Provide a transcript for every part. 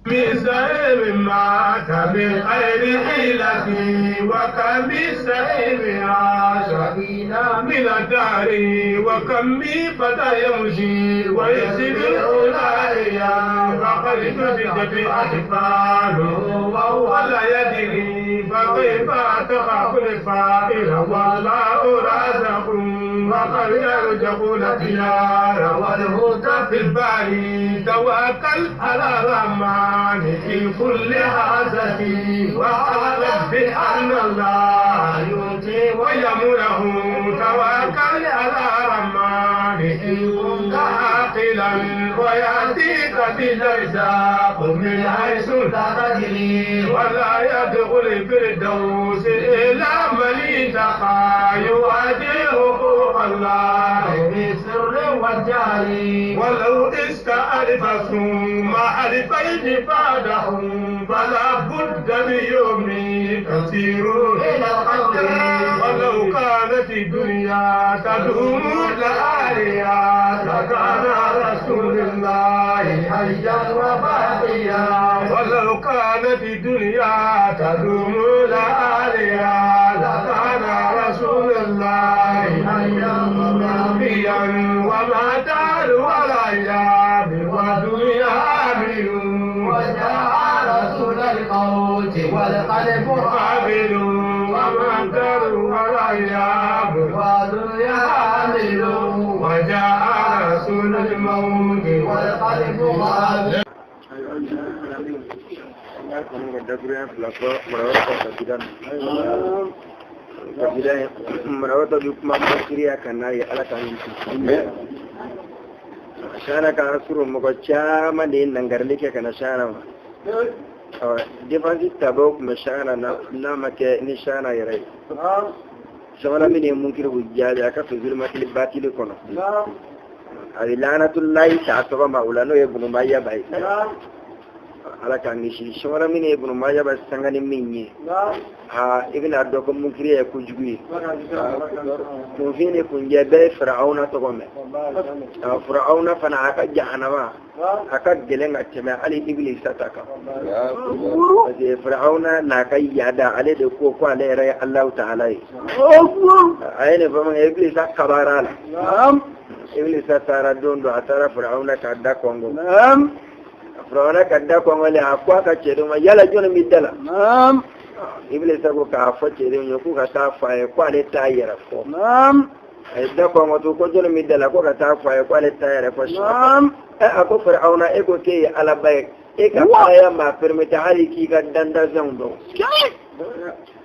بسبب مات من غير حيلة وكم بسبب عاش من الدهر وكم بفتى يمشي ويسر الأولياء فقد تجد أطفاله وهو لا يدري فكيف تخاف الفائر والله رازق وقد يرجع الديار والهدى في البحر توكل على الرحمن في كل حاسة واعلم بأن الله يعطي ويمنه توكل على الرحمن إن كنت عاقلا ويأتيك بالأرزاق من حيث لا تدري ولا يدخل الفردوس إلا من اتقى يؤدي حقوق الله بالسر والجهر ولو استألف ثم ألفين بعدهم فلا بد من يوم تسير إلى القبر ولو كانت الدنيا تدوم لآليا لكان رسول الله حيا وباقيا ولو كانت الدنيا تدوم لآليا لكان رسول الله حيا وباقيا وما دار ولا أيام والدنيا آمن وجاء رسول الموت والقلب قابل وما دار ولا أيام والدنيا آمن وجاء رسول الموت والقلب قابل. Marawata bi kuma kiriya kan n'a ye Ala k'an kisi. Shana ka sɔrɔ mɔgɔ caman de ye nangarili kɛ ka na Shana ma. Défense tabaw tun bɛ Shana n'a ma kɛ ni Shana yɛrɛ ye. Sabanan min ye munkiriw jaabi a ka fi zulmatil batili kɔnɔ. A bɛ lanatulayi ta tɔgɔ ma o la n'o ye Bunuma Yaba ye. Ala k'an kisi. Sabanan min ye Bunuma Yaba sanga ni min ye. Ha, i bɛna dɔn ko munkiri ye kojugu ye. Kunfin ni kunjɛ bɛɛ ye Firawuna tɔgɔ mɛn. Firawuna fana a ka jahanama a ka gɛlɛn ka tɛmɛ hali Ibilisa ta kan. Parce que Firawuna n'a ka yaada ale de ko ko ale yɛrɛ ye Alahu Taala ye. A ye nin fɔ min kɛ Ibilisa kabara la. Ibilisa taara don dɔ a taara Firawuna ka da kɔngɔ. Firawuna ka da kɔngɔlen a ko a ka cɛdenw ma yala jɔnni b'i da la. Ibilisa ko k'a fɔ cɛdenw ye k'u ka taa fɔ a ye ko ale t'a yɛrɛ fɔ. A ye da kɔngɔ to ko jɔnni b'i da la ko ka taa fɔ a ye ko ale t'a yɛrɛ fɔ. A ko Firawuna e ko k'e ye Alaba ye e ka alaya m'a permettre hali k'i ka dandanfɛnw dɔn.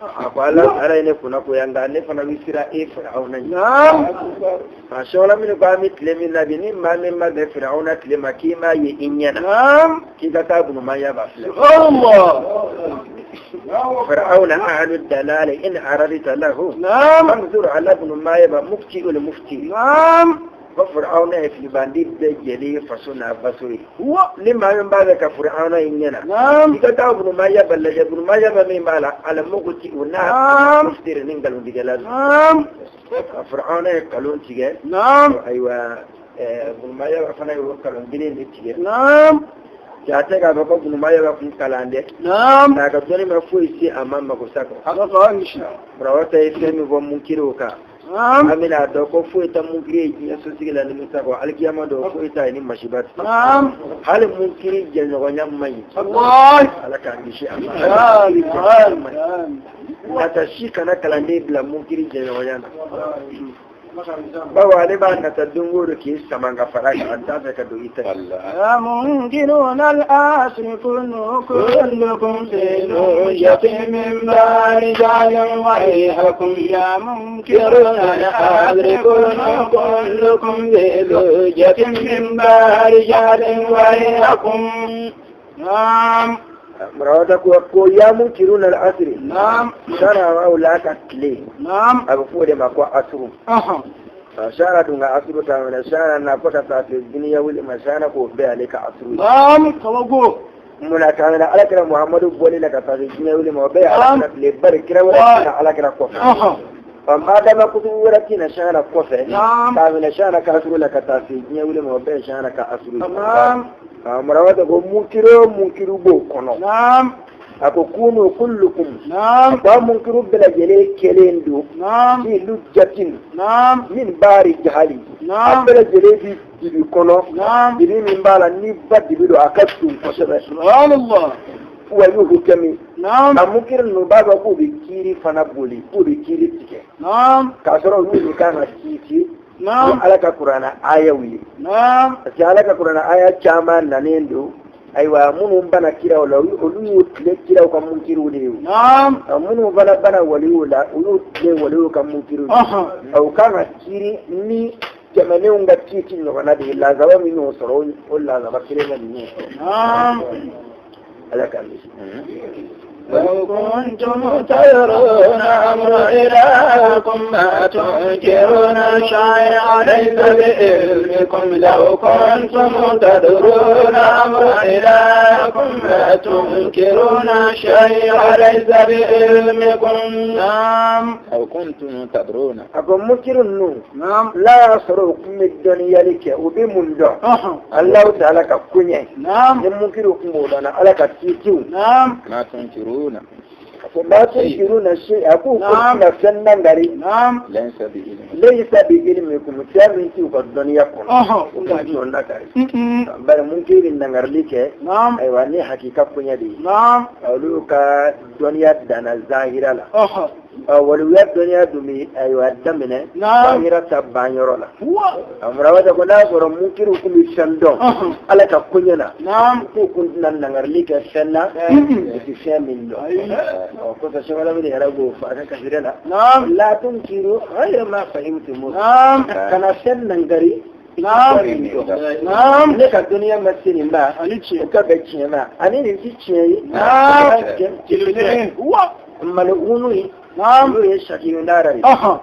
A ko Ala ye ne kunna ko yan nka ne fana bɛ siran e Firawuna ɲɛ. A sɔla min ko an bɛ tile min na bi ni maa min ma bɛn Firawuna tile ma k'i m'a ye i ɲɛ na k'i ka taa Bunuma Yaba filɛ. فرعون أهل الدلال إن أردت له فانظر على ابن ما يبقى مفتي المفتي. Ko Firawuna ye filibandi bɛɛ jɛlen faso n'a baso ye. Ni maa min b'a fɛ ka Firawuna ye ɲɛ na i ka taa Bunuma Yaba lajɛ. Bunuma Yaba min b'a la alamugu o n'a mufti ni nkalontigɛla don. Firawuna ye nkalon tigɛ. Ayiwa Bunuma Yaba fana y'o nkalon kelen de tigɛ. Ja tɛ k'a fɔ ko Bunuma Yaba kun kalan dɛ. Nka a ka dɔnni ma foyi se a ma mako sa kɔ. Firawuna ye fɛn min fɔ munkiriw kan. An bɛna dɔn ko foyi tɛ munkiri ye diɲɛ sosigi la nimisa kɔ alikiyama dɔn foyi t'a ye ni masiba tɛ. Hali munkiri jɛɲɔgɔnya man ɲi. Ala k'an kisi a ma. Nata si kana kalanden bila munkiri jɛɲɔgɔnya na. Bawo ale b'a nata don o don k'i sama ka fara kan a t'a fɛ ka don i ta. يا منكرون العصر كلكم في لجة من رجال ويحكم يا منكرون العصر كلكم في لجة من رجال ويحكم. نعم. Marawata ko ya munkiruna al-asri. Naam. Shara wa la ka tile. Naam. A bɛ fɔ o de ma ko asuru. Shara dun ka asuru ta minɛ shara na fo ka taa se duniya wuli ma shara k'o bɛɛ ale ka asuru. Naam. Kabako. Munna k'a minɛ Alakira Muhamadu bɔli la ka taa se diɲɛ wuli ma o bɛɛ ye Alakira tile bari kira wɛrɛ tɛ na Alakira kɔfɛ. Ɔ madama kutubu wɛrɛ tɛ na shara kɔfɛ. Naam. K'a minɛ shara ka asuru la ka taa se diɲɛ wuli ma o bɛɛ ye shara ka asuru ye. Naam. Marawata ko munkiro munkiru b'o kɔnɔ. Naam. A ko kunu kullukum. Naam. A ko a munkiru bɛɛ lajɛlen kelen don. Naam. Fi lujjatin. Naam. Min baari jahali. Naam. A bɛɛ lajɛlen bi dibi kɔnɔ. Naam. Dibi min b'a la ni ba dibi don a ka dun kosɛbɛ. Subhanallah. Wa yuhukami. Naam. A munkiri ninnu b'a fɔ k'u bɛ kiiri fana boli k'u bɛ kiiri tigɛ. Naam. K'a sɔrɔ olu de kan ka kiiti. Naam. Ala ka kuranna ayaw ye. Naam. Parce que Ala ka kuranna aya caman nanen don. Ayiwa minnu bana kiraw la olu y'u tile kiraw ka munkiriw de ye. Naam. Minnu fana bana waliw la olu tile waliw ka munkiriw de ye. U kan ka kiiri ni tɛmɛnenw ka kiiti ɲɔgɔnna de ye lazaba min y'o sɔrɔ o lazaba kelen na nin ye. Naam. Ala k'an kisi. لو كنتم تدرون أمر إلهكم ما تنكرون شيئا ليس بعلمكم لو كنتم تدرون أمر إلهكم ما تنكرون شيئا ليس بعلمكم. نعم. لو كنتم تدرون. أبو منكر النور. نعم. لا يصرف من الدنيا لك وبمن دون. الله تعالى كوني. نعم. المنكر كمولانا على كتيتو. نعم. ما تنكرون. ما تنكرون شيء أقول كنا فنان غري. نعم. ليس بعلمكم. ليس بعلمكم تامنتي وقدنيا كون. بل ممكن إن نغرليك. نعم. أيوة ني حقيقة كونيا دي. نعم. أولوكا دنيا دانا زاهرة لا. ولويا دنيا دمي أيوة دمنا. نعم. زاهرة تبان يرولا. أمراوة كنا صار ممكن يكون يشندون. على كونيا. نعم. كنا نغرليك فنا. في فهم دو. كنت شغالة من يرجو فأنا كثيرا. نعم. لا تنكروا غير ما فهمتم. نعم. كنا فن نغري. نعم. نعم. لك الدنيا ما سينما. وكبتشي ما. أنا نسيت. نعم. ملعوني. نعم. olu ye shakiyundara ye.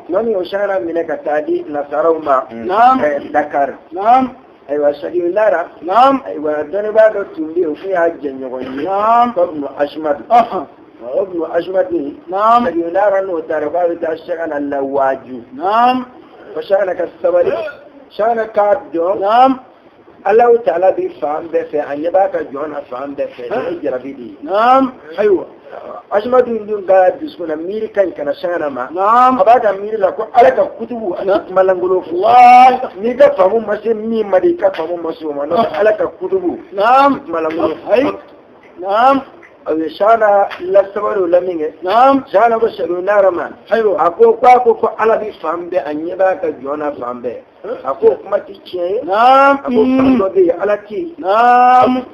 Nɔni o shara minɛ ka taa di nasaraw ma. Naam. Dakar. Naam. Ayiwa shakiyundara. Naam. Ayiwa dɔnnibaa dɔ tun bɛ yen o tun y'a jɛɲɔgɔn ye. Naam. Ko Ibnu Ashmadu. Ibnu Ashmadu. Naam. Shakiyundara n'o taara k'a bɛ taa Shekana lawaju. Naam. Ko Shekana ka sabali. Shekana k'a dɔn. Naam. Alahu Taala bɛ fan bɛɛ fɛ a ɲɛ b'a ka jɔn na fan bɛɛ fɛ nin ye jarabi de ye. Naam. Ayiwa. Ashmadu dun ka dusukun na miiri ka ɲi ka na Shekana ma. Naam. A b'a ka miiri la ko Ala ka kutubu ani kuma lankolon fɔ. N'i ka faamu ma se min ma de i ka faamu ma se o ma n'o tɛ Ala ka kutubu. Naam. Kuma lankolon fɔ. Ayi. Naam. A ye Shekana lasabali o la min kɛ. Naam. Shekana ko Shekina ma. Ayiwa. A ko k'a ko ko Ala bɛ fan bɛɛ a ɲɛ b'a ka jɔn na fan bɛɛ. A ko kuma tɛ tiɲɛ ye. Naam. A ko fan dɔ bɛ yen Ala tɛ yen. Naam.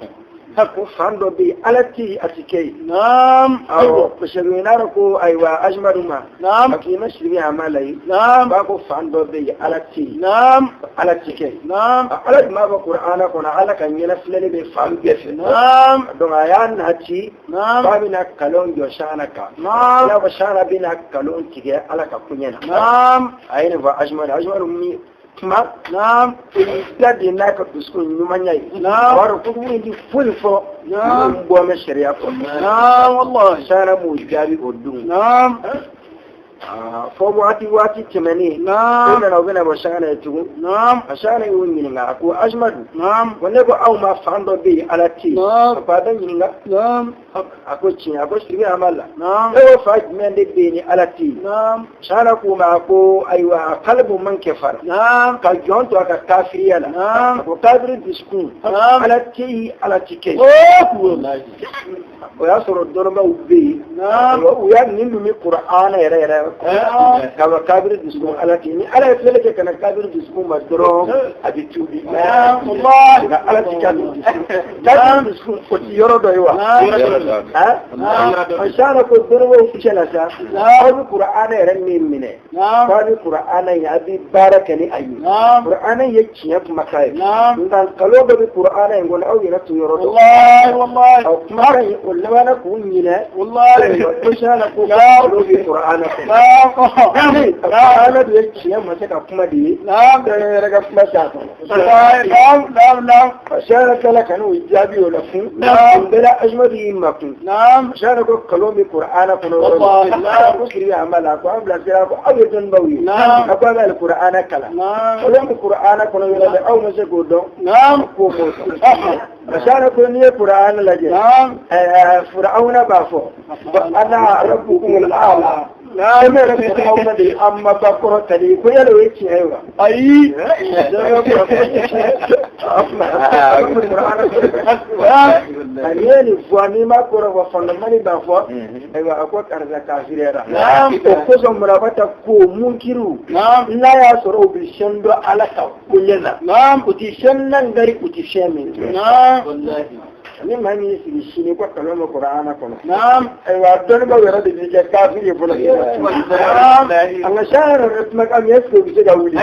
A ko fan dɔ bɛ yen Ala tɛ yen a tɛ kɛ yen. Naam. Awɔ Shekina ko ayiwa Ashmadu ma. Naam. A k'i ma siri a ma layi. Naam. B'a ko fan dɔ bɛ yen Ala tɛ yen. Naam. Ala tɛ kɛ yen. Naam. Ala tun b'a fɔ Kurana kɔnɔ Ala ka ɲɛnafilɛli bɛ fan bɛɛ fɛ. Naam. Donc a y'a nati. Naam. K'a bɛna kalon jɔ Shekana kan. Naam. I n'a fɔ Shekana bɛna kalon tigɛ Ala ka koɲɛ na. Naam. A ye nin fɔ Ashmadu. Ashmadu min kuma. Naam. I da de n'a ka dusukun ɲumanya ye. Naam. A b'a dɔn ko min ti foyi fɔ. Naam. Min bɔ mɛ sariya kɔnɔ. Naam wallahi. Shekana m'o jaabi o dun. Naam. Fɔ waati tɛmɛnen. Naam. O nana u bɛna bɔ Shekana ye tugun. Naam. A Shekana y'o ɲininka a ko Ashmadu. Naam. Ko ne ko aw ma fan dɔ bɛ yen Ala tɛ yen. Naam. A ko a bɛ ɲininka. Naam. A ko tiɲɛ a ko siribe a ma la. Naam. E ko fa jumɛn de bɛ yen ni Ala tɛ yen. Naam. Shekana k'u ma a ko ayiwa kalibu man kɛ fara. Naam. Ka jɔn to a ka kafiriya la. Naam. A ko kafiri dusukun. Naam. Ala tɛ yen Ala tɛ kɛ yen. Oh. O y'a sɔrɔ dɔnnibaaw bɛ yen. Naam. U y'a nin dun bɛ Kurana yɛrɛ yɛrɛ. Ka bɔ kafiri dusukun Ala tɛ yen ni Ala ye filɛli kɛ ka na kafiri dusukun ma dɔrɔn a bɛ tuubi. Naam. Wallahi. Nka Ala tɛ kafiri dusukun. Kafiri dusukun o ti yɔrɔ dɔ ye wa? Naam. Han? Shekana ko dɔnnibaaw cɛ la sa. Naam. Aw bɛ Kurana yɛrɛ min minɛ. Naam. K'aw bɛ Kurana in a bɛ baara kɛ ni a ye. Naam. Kurana ye tiɲɛ kumakan ye. Naam. Nka nkalon dɔ bɛ Kurana in kɔnɔ aw yɛrɛ t'o yɔrɔ dɔn. Wallahi wallahi. Ɔ kumakan in o labanna k'u ɲinɛ. Wallahi. Ko sala ko ko bi Qur'ana ko Ala de ye tiɲɛ ma se ka kuma de ye yɛrɛ ka kuma t'a kɔnɔ sala kala kan'u jaabi o la fun bɛɛ la Ajmadu y'i makun sala ko kalon bɛ Qur'ana kɔnɔ ko kiri an b'a la ko an bilasira ko aw ye dɔnnibaw ye a ko a bɛ Qur'ana kalan kalon bɛ Qur'ana kɔnɔ yɔrɔ bɛɛ aw ma se k'o dɔn k'o m'o dɔn sala ko n'i ye Qur'ana lajɛ Fir'auna b'a fɔ ana rabbukumul a'la ne yɛrɛ Fir'auna de ye an ma ba kɔrɔ tali ko yala o ye tiɲɛ ye wa ayi ani ye nin fɔ n'i ma kɔrɔ fɔ fandamani b'a fɔ ayiwa a ko karisa kafiriyara o kosɔn marabata ko munkiriw n'a y'a sɔrɔ u bɛ sɛn dɔn Ala ka koɲɛ na u ti sɛn nangari u ti sɛn min ni maa min y'i sigi sini ko kalon bɛ Qur'ana kɔnɔ ayiwa dɔnnibaw yɛrɛ de b'i kɛ kafiri ye fɔlɔ an ka sariya yɛrɛ kumakan min est ce que u bɛ se ka wuli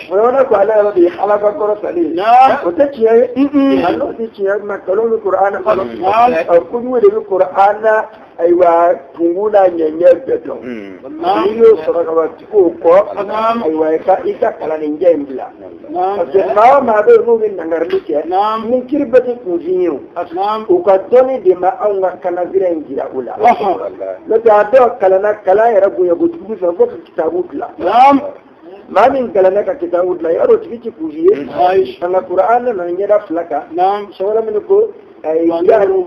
Firawuna ko ale yɛrɛ de ye Ala ka kɔrɔtalen ye o tɛ tiɲɛ ye a n'o tɛ tiɲɛ ye kalon bɛ Qur'ana kɔnɔ kojugu de bɛ Qur'ana ayiwa kungun n'a ɲɛɲɛ bɛɛ dɔn n'i y'o sɔrɔ ka ban tugu o kɔ ayiwa i ka kalanninjɛ in bila parce que maa o maa bɛ yen n'u bɛ nangarili kɛ munkiri bɛɛ tɛ kunfin ye o u ka dɔnni de ma anw ka kanasira in jira u la n'o tɛ a dɔw kalanna kalan yɛrɛ bonya kojugu fɛ fo ka kitabu dilan maa min kalanna ka kitabu dilan yarɔ o tigi ti kunfin ye an ka Qur'an nana ɲɛda fila kan sɔgɔla minnu ko kasirun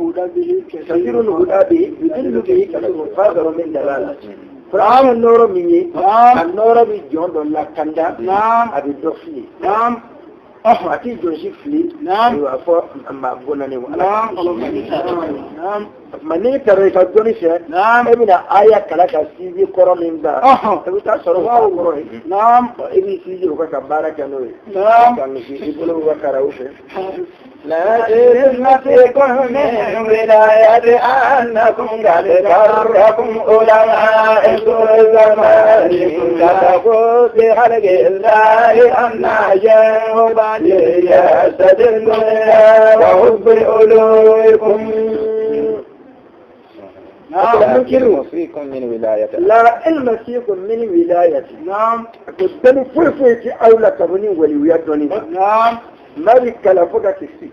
huda bihi yudillu bihi kasirun fadharu min dalala Qur'an ye nɔɔrɔ min ye a nɔɔrɔ bɛ jɔn dɔ lakanda a bɛ dɔ fili a ti jɔn si fili ayiwa fɔ maa bɔnna wa tuma n'i taara i ka dɔnni fɛ e bɛna aya kalan ka sinsin kɔrɔ min kan i bɛ taa sɔrɔ o t'a kɔrɔ ye i b'i sinsin o kan ka baara kɛ n'o ye ka misi i bolo bɛ ka kara o fɛ لا علم فيكم من ولاية أنكم قد غركم علماء الزمان كتبوا في خلق الله أن جنبا ليستدل وحب علوكم لا فيكم من ولاية لا علم فيكم من ولاية نعم قدام فوي أولى كبني ولوية نعم ما بكلا فوق كسي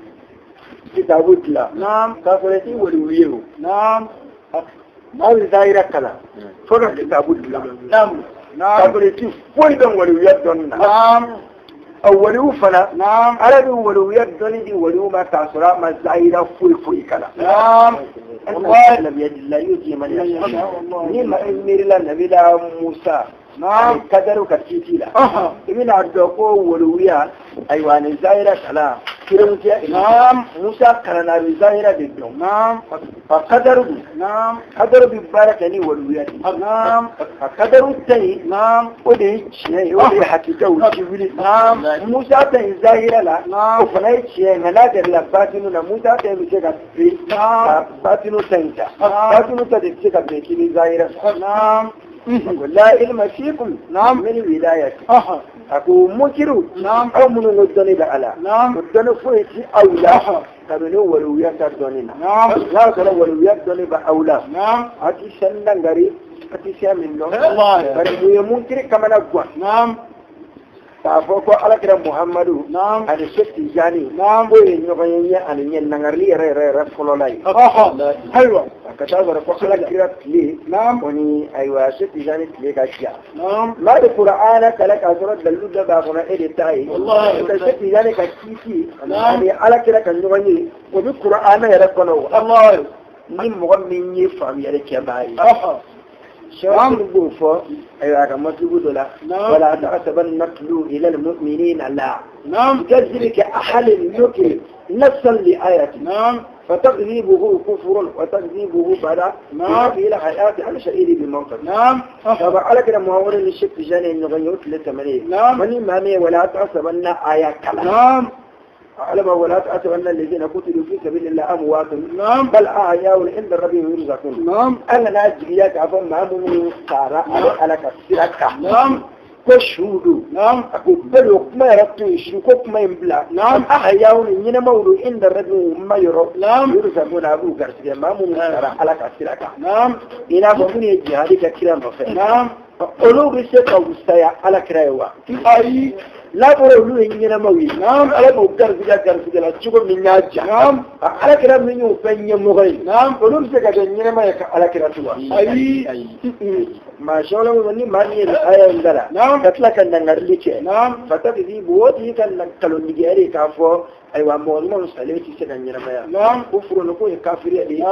kitabu dilan نعم k'a sɔrɔ i t'i waliwu ye o نعم maa bɛ zahira kalan fo ka kitabu dilan نعم k'a نعم sɔrɔ i ti foyi dɔn waliwuya dɔnni na نعم a waliwu fana نعم ala bɛ waliwuya dɔnni di waliwu ma k'a sɔrɔ a ma zahira foyi foyi kalan نعم والله ni ma i miirila nabila Musa نعم kadaru ka kiiti la أها i bɛna dɔn ko waliwuya ayiwa ni zahira kalan kelenw tɛ نعم Musa kalanna a bɛ zahira de dɔn نعم a kadaru dun نعم kadaru bɛ baara kɛ ni waliwuya de ye نعم a kadaru ta yen نعم o de ye tiɲɛ ye o de ye hakikaw ti wuli نعم Musa ta yen zahira la o نعم fana ye tiɲɛ ye nka n'a gɛrɛla batinu na Musa ta yen bɛ se ka ben نعم ka batinu ta in ta batinu ta de bɛ se ka ben k'i bɛ zahira ta نعم la ilma fiikum نعم min wilayati أها a ko munkiru نعم aw minnu ko dɔnni bɛ ala نعم ko dɔnni foyi ti aw la kabini waliwuya ta dɔnni na نعم n'a y'a sɔrɔ waliwuya dɔnni bɛ aw la نعم a ti sɛn dangari a ti sɛn min dɔn والله bari mun ye munkiri kamana gan نعم k'a fɔ ko alakira Muhammadu نعم ani Sheikh Tijani نعم k'o ye ɲɔgɔn ye ɲɛ ani ɲɛ nangarili yɛrɛ yɛrɛ yɛrɛ fɔlɔ la ye أها أيوة a ka taa sɔrɔ ko alakira tile نعم o ni ayiwa Sheikh Tijani tile ka jan نعم maa bɛ Kur'ana kalan k'a sɔrɔ dalilu dɔ b'a kɔnɔ e de ta ye Wallahi. ka Sheikh Tijani ka kiiti Naam. ani alakira ka ɲɔgɔn ye o bɛ Kur'ana yɛrɛ kɔnɔ o الله ni mɔgɔ min ye faamuyali kɛbaa ye أها Shawakil b'o fɔ ayiwa a ka matibu dɔ la Naam. wala tahsabanna natlu ila almu'minina la نعم تكذبك أحد النكر نفسا لآياته نعم فتكذيبه كفر وتكذيبه بلاء نعم. إلى حياة على شهيد بالموت نعم طبعا على كده مهور الشيخ تجاني إنه غيوت لتمنيه نعم. مني مامي ولا تحسبن آيات كلا نعم علم ولا تحسبن الذين قتلوا في سبيل الله أموات نعم بل أحياء عند ربهم يرزقون نعم أنا لا أجريك عفوا ما من سارة على كثيرك نعم ko Ko su don. A ko bɛɛ o kuma yɛrɛ to yen, su ko kuma in bila. Ahyaw ni ɲɛnɛmaw don, inda rabbihim ma yɔrɔ. Yurzaquna, a b'u garisigɛ maa minnu sara Ala ka sira kan. I n'a fɔ minnu ye jihadi kɛ kira nɔfɛ. Olu bɛ se ka wusaya Ala kira ye wa? Ayi. N'a fɔra olu ye ɲɛnɛmaw ye, Ala b'u garisigɛ garisigɛ la cogo min y'a ja. Ala kira min y'u fɛn ɲɛmɔgɔ ye, olu bɛ se ka kɛ ɲɛnɛma ye ka Ala kira to wa? Ayi. Maa sɔrɔla ni maa min ye nin aya in kalan ka tila ka nangarili kɛ, fatakzibu, o tigi ka nkalontigiya de k'a fɔ ayiwa mɔgɔ ɲumanw salen tɛ se ka ɲɛnamaya. Ko furu k'o ye kafiriya de ye.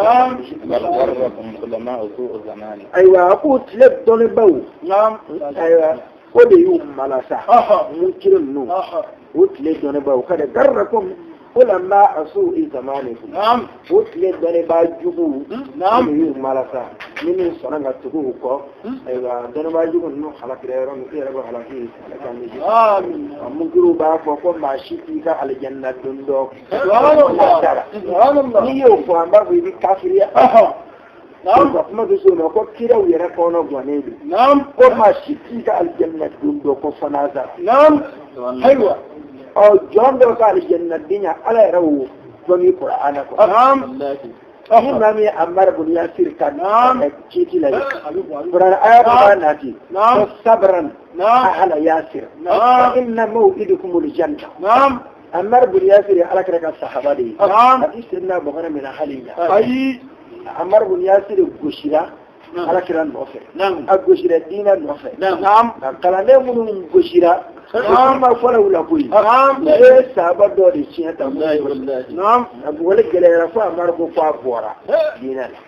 Ayiwa, a k'o tile dɔnnibaw, ayiwa, o de y'u malasa munkiri ninnu, o tile dɔnnibaw ka de garrakum ulama su'i zamanikum, o tile dɔnnibaa jugu o de y'u malasa. Ni min sɔnna ka tugu u kɔ, ayiwa, dɔnnibaa jugu ninnu halakira yɔrɔ min, i yɛrɛ bɛ halaki. Ala k'an kisi. Munkiriw b'a fɔ ko maa si t'i ka alijanna don dɔn. N'i y'o fɔ, an b'a fɔ i bɛ kafiriya. Ka kuma bɛ se o ma ko kiraw yɛrɛ kɔnɔ gannen don. Ko maa si t'i ka alijanna don dɔn ko fo n'a sara. Ayiwa. Ɔ, jɔn dɔ ka alijanna den ya, Ala yɛrɛ y'o dɔnni Kur'ana kɔnɔ. Ni maa min ye Ammar bun Yasir ka kiiti lajɛ, Kur'ana aya dɔ b'a nati ko sabran ahla Yasir fa inna maw'idukumul janna. Ammar bun Yasir ye Ala kira ka sahaba de ye. A ti Seydina Bakari minɛ hali ɲa. Ayi. Ammar bun Yasir gosira Ala kira nɔfɛ, a gosira diinɛ nɔfɛ. Nka kalanden minnu gosira, olu ma fɔlɔ u la koyi. U ye sahaba dɔ de tiɲɛ ta. A bugɔli gɛlɛyara fo Amari ko a bɔra diinɛ la.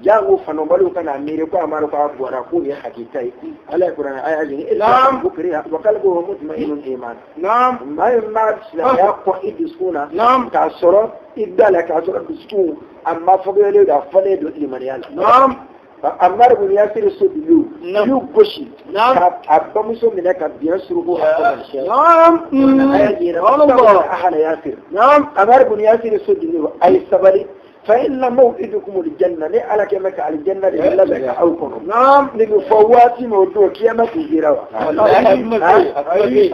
Jango fanobaliw kana miiri ko Amari ko a bɔra k'o ye hakika ye. Ala ye kuranɛ aya jigin: illa ukriha wa qalbuhu mutma'innun iman. Maa min ma silamɛya kɔ i dusukun na k'a sɔrɔ i da la, k'a sɔrɔ dusukun a ma fɔkɛlen don, a fɔlen don limaniya la. Ammar bun Yasir so y'u gosi ka a bamuso minɛ ka biɲɛ suruku a kɔnɔ. Aya jira ahla Yasir. Ammar bun Yasir so diliw, a ye sabali, fa inna maw'idukum aljanna, ni Ala kɛ mɛ ka aljanna de labɛn ka aw kɔnɔ. Nin bɛ fɔ waati min, o don kiyama tɛ sera wa? A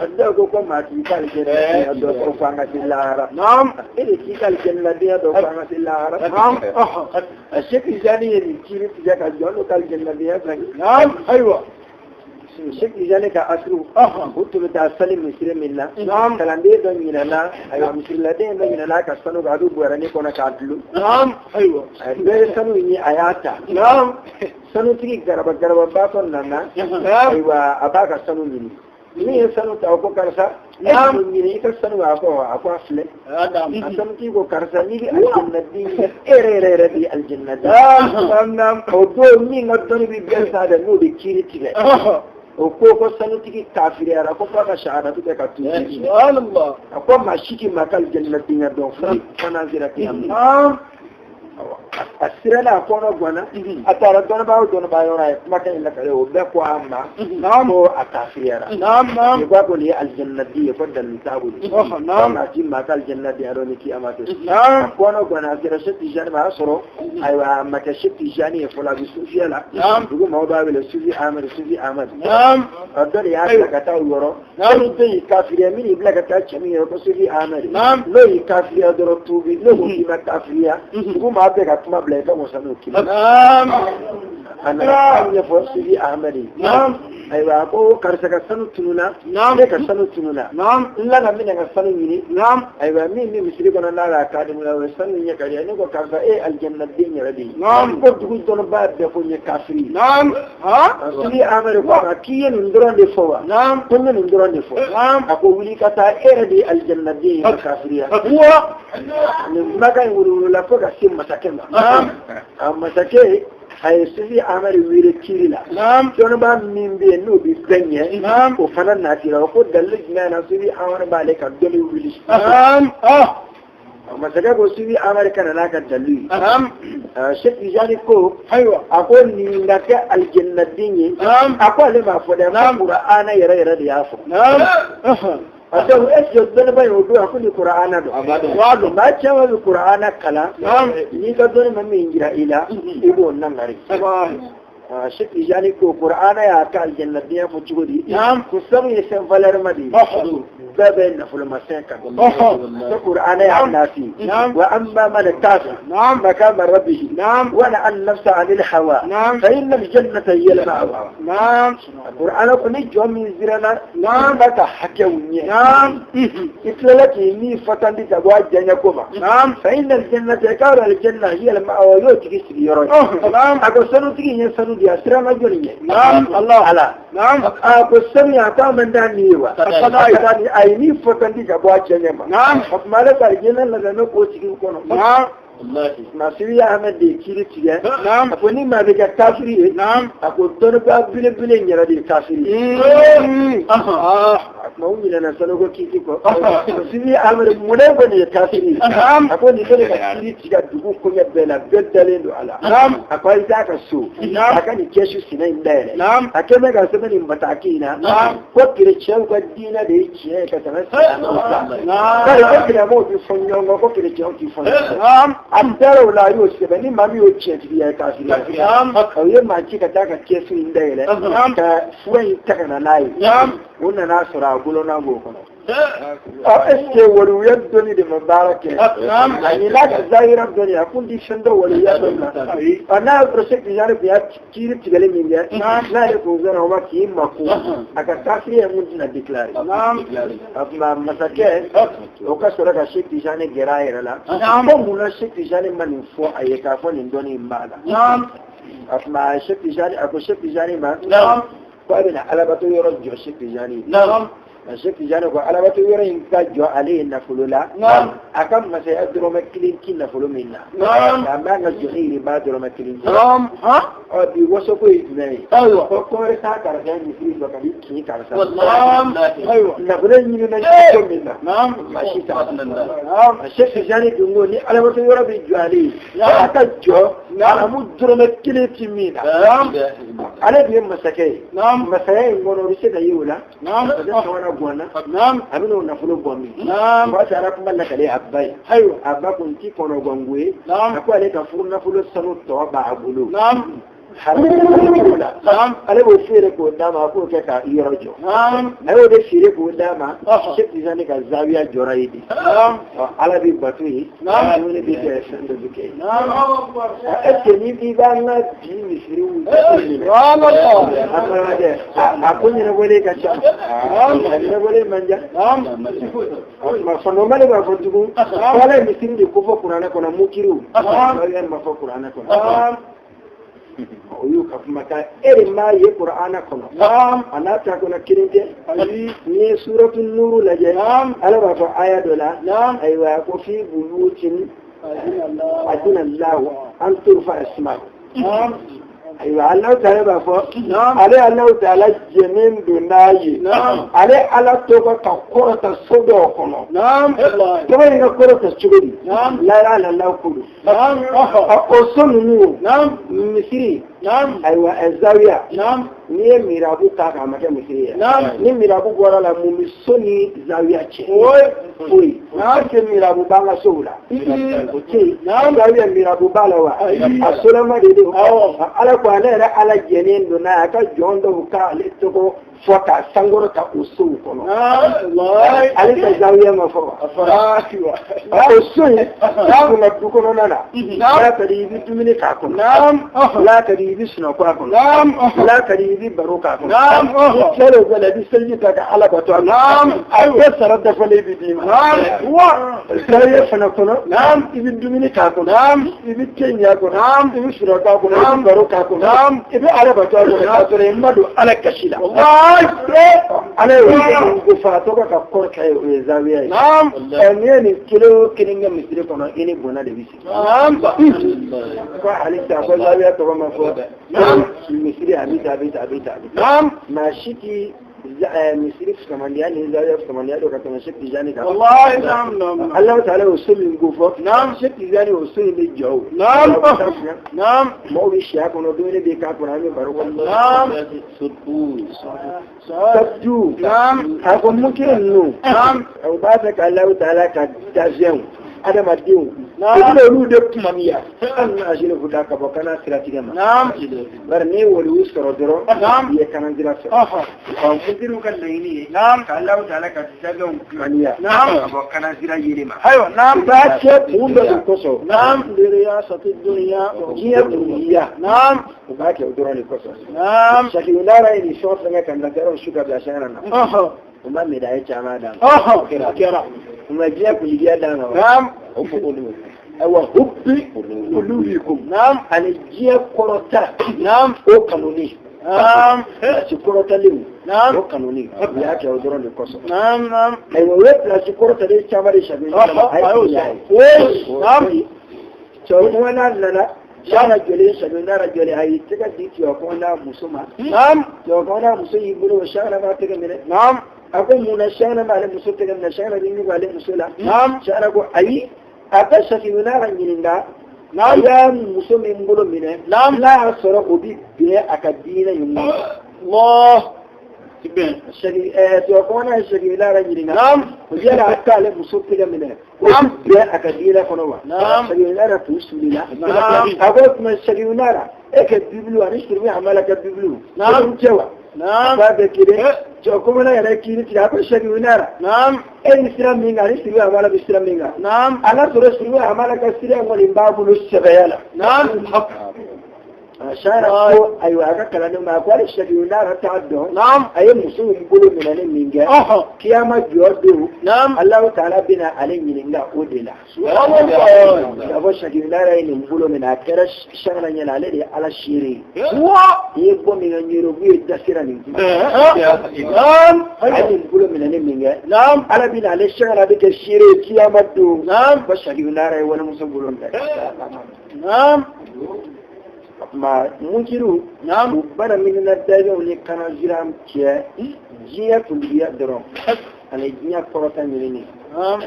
dɔw ko ko maa t'i ka aljanna dɔn ko fo an ka se lahara. E de k'i ka aljanna denya dɔn fo an ka se lahara. A Sheikh Tijani ye nin kiiri tigɛ ka jɔn dɔ ka aljanna denya sange. Ayiwa. Sheikh Tijani ka asuru, u tun bɛ taa sali misiri min na, kalanden dɔ ɲinɛna, ayiwa, misiriladen dɔ ɲinɛna a ka sanu kan, a bɛ bɔrɛnin kɔnɔ k'a dulon. Ayiwa. Dɔ ye sanu in ye, a y'a ta. Sanutigi garaba garababatɔ nana, ayiwa, a b'a ka sanu ɲini. Min ye sanu ta, o ko karisa, e b'o ɲini i ka sanu. A ko a filɛ. A sanutigi ko karisa, n'i bɛ alijanna den e yɛrɛ yɛrɛ yɛrɛ de ye alijanna den. O don min ka dɔnni bɛ bɛɛ sa dɛ, n'o bɛ kiiri tigɛ, o ko ko sanutigi kafiriyara, ko f'a ka shahadatu kɛ ka tuubi. A ko maa si tɛ maa ka alijanna denya dɔn fo n'an sera kiyama. A siranna, a kɔnɔ ganna, a taara dɔnnibaa o dɔnnibaa yɔrɔ, a ye kumakan in lakale, o bɛɛ ko a ma ko a kafiriyara. I ko a ko nin ye alijanna den ye, ko dalilu t'a bolo, ko maa ti maa ka alijanna den dɔn ni kiyama tɛ. A kɔnɔ ganna, a sera Sheikh Tijani ma, a y'a sɔrɔ ayiwa a ma kɛ Sheikh Tijani ye fɔlɔ, a bɛ sufiya la. Dugu maaw b'a wele Sufi Ahmad, Sufi Ahmad. A dɔ de y'a bila ka taa o yɔrɔ. Sanu den y'i kafiriya, min y'i bila ka taa cɛ min yɔrɔ ko Sufi Ahmad, n'o y'i kafiriya dɔrɔn tuubi. N'o ko k'i ma kafiriya, dugu maa bɛɛ ka kuma bila i ka wasa n'o kelen. A nana kuma ɲɛfɔ Sufi Ahmad ye. Ayiwa, a ko karisa ka sanu tununa, ne ka sanu tununa, n nana n bɛna ka sanu ɲini. Ayiwa, min bɛ misiri kɔnɔ n'a b'a kadimu la, o ye sanu ɲɛ ka di. Ne ko karisa, e ye alijanna den yɛrɛ de ye. Ko dugu dɔnnibaa bɛɛ ko n ye kafiri ye. Sufi Ahmad ko a ma k'i ye nin dɔrɔn de fɔ wa? Ko n ye nin dɔrɔn de fɔ. A ko wuli ka taa, e yɛrɛ de ye alijanna den ye, ma kafiriya. Nin kumakan in wuluwulula fo ka se masakɛ ma. A masakɛ a ye Sufi Ahmad wele kiiri la. Dɔnnibaa min bɛ yen n'o bɛ bɛɛ ɲɛ, o fana natira. O ko dalilu jumɛn na Sufi Ahmad b'ale ka dɔnni wuli? Masakɛ ko Sufi Ahmad ka na n'a ka dalilu ye. Sheikh Tijani ko, Ayiwa. A ko nin ka kɛ alijannaden ye. A ko ale m'a fɔ dɛ, ko Kur'ana yɛrɛ yɛrɛ de y'a fɔ. A donc est ce que dɔnnibaa in o don, a ko ni Kur'ana don? Maa caman bɛ Kur'ana kalan, n'i ka dɔnni ma min jira i la, i b'o nangari. Cheikh Tijani ko Qur'ana y'a ka aljanna diɲɛ fɔ cogo di ko sanu ye fɛn valeur ma de ye bɛɛ bɛ nafolomafɛn kan ko Qur'ana y'a nasi wa amma man khafa maqama rabbih wa naha an-nafsa 'anil hawa fa inna al-jannata hiya al-ma'wa. Qur'ana ko ni jɔn min siranna ba ka hakɛw ɲɛ i tilala k'i ni fatandi ka bɔ a diyaɲɛ ko ma fa inna al-jannata k'a dɔn al-janna hiya al-ma'wa y'o tigi sigiyɔrɔ ye. A ko sanutigi ye sanu di a siranna jɔnni ɲɛ? Ala. A ko sanu a k'a man d'a ni ye wa? A ye ni fatandi ka bɔ a cɛ ɲɛ ma. O tuma ale ka alijinɛ labɛn k'o tigi kɔnɔ. Nasiru Ahmed de ye kiiri tigɛ. A ko ni maa bɛ kɛ kafiri ye, a ko dɔnnibaa belebele in yɛrɛ de ye kafiri ye. A tuma u ɲinɛna sanuko kiiti kɔ. Nasiru Ahmed mun na ko nin ye kafiri ye? A ko nin bɛ ka kiiri tigɛ dugu koɲɛ bɛɛ la, bɛɛ dalen don a la. A ko a ye taa a ka so, a ka nin kɛsu sinɛ in dayɛlɛ. A kɛlen bɛ ka sɛbɛn nin bataki in na ko kerecɛnw ka diinɛ de ye tiɲɛ ye ka tɛmɛ silamɛw kan. Bari ko silamɛw tɛ fɔ ɲɔgɔn kɔ, ko kerecɛnw tɛ fɔ ɲɔgɔn kɔ. A taara o la a y'o sɛbɛn ni maa min y'o tiɲɛtigiya ye kafiri ye. O ye maa ci ka taa ka kɛsu in dayɛlɛ ka fura in ta ka na n'a ye. O nana sɔrɔ a bolona b'o kɔnɔ. Ɔ est ce que waliya dɔnni de ma baara kɛ? A ɲin'a ka zahira dɔnni a kun ti fɛn dɔn waliya dɔnni na. Ɔ n'a y'a sɔrɔ Cheikh Tijani tun y'a kiiri tigɛli min kɛ, n'ale kun sɔnna o ma k'i makun a ka kafiriya mun tɛna déclarer. A tuma masakɛ o ka sɔrɔ ka Cheikh Tijani gɛrɛ a yɛrɛ la. Ko mun na Cheikh Tijani ma nin fɔ a ye k'a fɔ nin dɔnni in b'a la? A tuma Cheikh Tijani a ko Cheikh Tijani ma ko a bɛna alabato yɔrɔ jɔ Cheikh Tijani ye. Cheikh Tijani ko alabato yɔrɔ in ka jɔ ale ye nafolo la, a ka masaya dɔrɔmɛ kelen ti nafolo min na, a man ka jɔ ni yiriba dɔrɔmɛ kelen ye. Ɔ bi wasoko ye jumɛn ye? Ko kɔɔri karisa ye misiri jɔ ka di kin karisa. Nafolo ɲinina cogo min na, maa si t'a dɔn. Cheikh Tijani dun ko ni alabato yɔrɔ bɛ jɔ ale ye, a ka jɔ haramu dɔrɔmɛ kelen ti min na. Ale dun ye masakɛ ye, masaya in kɔnɔ o bɛ se ka ye o la. Masakɛ sabanan gwanna, a bɛna o nafolo bɔ min? O b'a sɔrɔ ala kuma lakale a ba ye. A ba kun ti kɔnɔ gango ye. A ko ale ka furu nafolo sanu tɔ b'a bolo. Haramu la, ale b'o feere k'o d'a ma, a k'o kɛ ka yɔrɔ jɔ. A y'o de feere k'o d'a ma. Cheikh Tijani ka zawiya jɔra yen de. Ala bɛ bato yen, dumuni bɛ kɛ, fɛn bɛɛ bɛ kɛ yen. Est ce que ni i b'an ka bi misiriw jateminɛ, an balimakɛ, a ko ɲɛnabɔlen ka ca, a ɲɛnabɔlen man ca. Fanɔmali b'a fɔ tugun ko ala ye misiri de kofɔ kuranɛ kɔnɔ, mukiriw zawiya ma fɔ kuranɛ kɔnɔ. O y'u ka kumakan, e de m'a ye kuranɛ kɔnɔ, a n'a ta kɔnɔ kelen tɛ. N'i ye suratu nuru lajɛ, ala b'a fɔ aya dɔ la, ayiwa ko fi buyutin adina Allahu an turfa asma'u. Ayiwa Alahu taala b'a fɔ ale Alahu taala jɛnnen don n'a ye, ale Ala tɔgɔ ka kɔrɔta so dɔw kɔnɔ. Tɔgɔ in ka kɔrɔta cogo di? La ilaha illallah ko don. O so ninnu, misiri, ayiwa zawiya, n'i ye mirabu k'a kan, a ma kɛ misiri ye. Ni mirabu bɔra la, mun bɛ so ni zawiya cɛ? Foyi. Est ce que mirabu b'an ka sow la? O tɛ yen. Zawiya mirabu b'a la wa? A solama de don. Ala ko ale yɛrɛ Ala jɛnnen don n'a ye, a ka jɔn dɔw k'ale tɔgɔ fɔ k'a sankɔrɔ ta o sow kɔnɔ. Ale ka zawiya ma fɔ wa? O so in, n'a donna du kɔnɔna na, n'a ka di i bɛ dumuni k'a kɔnɔ, n'a ka di i bɛ sunɔgɔ a kɔnɔ, n'a ka di i bɛ baro k'a kɔnɔ, n'i tilal'o bɛɛ la, i bɛ seliji ta ka Ala bato a kɔnɔ, a bɛɛ sara dafalen bɛ d'i ma. Zawiya fana kɔnɔ, i bɛ dumuni k'a kɔnɔ, i bɛ te min a kɔnɔ, i bɛ sunɔgɔ a kɔnɔ, i bɛ baro k'a kɔnɔ, i bɛ Ala bato a kɔnɔ, k'a sɔrɔ i ma don Ala gasi la. Ala ye ko fa tɔgɔ ka kɔrɔta ye, o ye zawiya ye. Ɛ n'i ye nin kelen o kelen kɛ misiri kɔnɔ, i ni bɔnna de bɛ sigi. Ko halisa ko zawiya tɔgɔ ma fɔ misiri, a bɛ tan, a bɛ tan, a bɛ tan, a bɛ tan. Maa si ti misiri fisamandiya ni zawiya fisamandiya dɔ ka tɛmɛ Cheikh Tijani kan. Alahu taala y'o so min ko fɔ, Cheikh Tijani o so in bɛ jɔ o. Mɔgɔw bɛ si a kɔnɔ, dumuni bɛ k'a kɔnɔ, an bɛ baro kɛ. Sabju a ko munkiri ninnu, u b'a fɛ ka Alahu taala ka dafɛnw adamadenw I bɛna olu de kumamiya hali n'a sera da ka bɔ kana siratigɛ ma. Bari n'i ye waliw sɔrɔ dɔrɔn i ye kana sira sɔrɔ. Ɔ munkiriw ka laɲini ye ka Alahu taala ka danfɛnw kumaniya ka bɔ kana sira yeli ma. Ayiwa. U b'a kɛ kun dɔ de kosɔn. Diɲɛ kundiya. U b'a kɛ o dɔrɔn de kosɔn. Sakiyunara ye nin fɛn o fɛn kɛ ka nanzaraw su ka bila sɛgɛn na. U ma médaille caman d'a ma. A kɛra. U ma diɲɛ kundiya d'a ma wa. Ayiwa hubbi uluwikum. Ani diɲɛ kɔrɔta. O kanuni. Pilasi kɔrɔtalenw. O kanuni. U y'a kɛ o dɔrɔn de kosɔn. Ayiwa u ye pilasi kɔrɔtalen caman de Sakiyunara ma. A ye kun y'a ye. Cɛkɔrɔba nana. Sara jɔlen Sakiyunara jɔlen a y'i tɛgɛ di cɛkɔrɔba muso ma. Cɛkɔrɔba muso y'i bolo Sara b'a tɛgɛ minɛ. A ko mun na Sara b'ale muso tɛgɛ minɛ Sara bɛ ɲugun ale muso la. Sara ko ayi a ka Sakiyunara ɲininka. A y'a muso min bolo minɛ. N'a y'a sɔrɔ o bɛ bɛn a ka diinɛ in ma. Cɛkɔrɔba ye Sakiyunara ɲininka. O yala a t'ale muso tɛgɛ minɛ. O bɛ bɛn a ka diinɛ kɔnɔ wa. Sakiyunara tun sulila. A ko tuma Sakiyunara e ka Bibulu ani Siribe Hamala ka Bibulu. Olu cɛ wa. K'a bɛ kelen. Cɛkɔrɔba yɛrɛ kiiri tigɛ a ko Sakiyunara. E ni sira min kan ani Siribe Hamala bɛ sira min kan. A n'a sɔrɔ Siribe Hamala ka sira in kɔni b'a bolo sɛbɛya la. Sara ko ayiwa a ka kalandenw ma a ko hali Sakiyunara t'a dɔn. A ye muso in bolo minɛni min kɛ. Kiyama jɔ don. Alahu taala bɛna ale ɲininka o de la. K'a fɔ Sakiyunara ye nin bolo minɛ a kɛra Sara ɲɛna ale de ye Ala seere ye. I ye bɔ min kɛ ɲɛrɛ k'u ye dasira nin kuma. A ye nin bolo minɛni min kɛ. Ala bɛna ale Sara bɛ kɛ seere ye kiyama don. Ko Sakiyunara ye walimuso bolo minɛ. Ma munkiriw u bana minna daɲɛw ni kanasira cɛ diɲɛ kuntigiya dɔrɔn ani diɲɛ kɔrɔta ɲinini.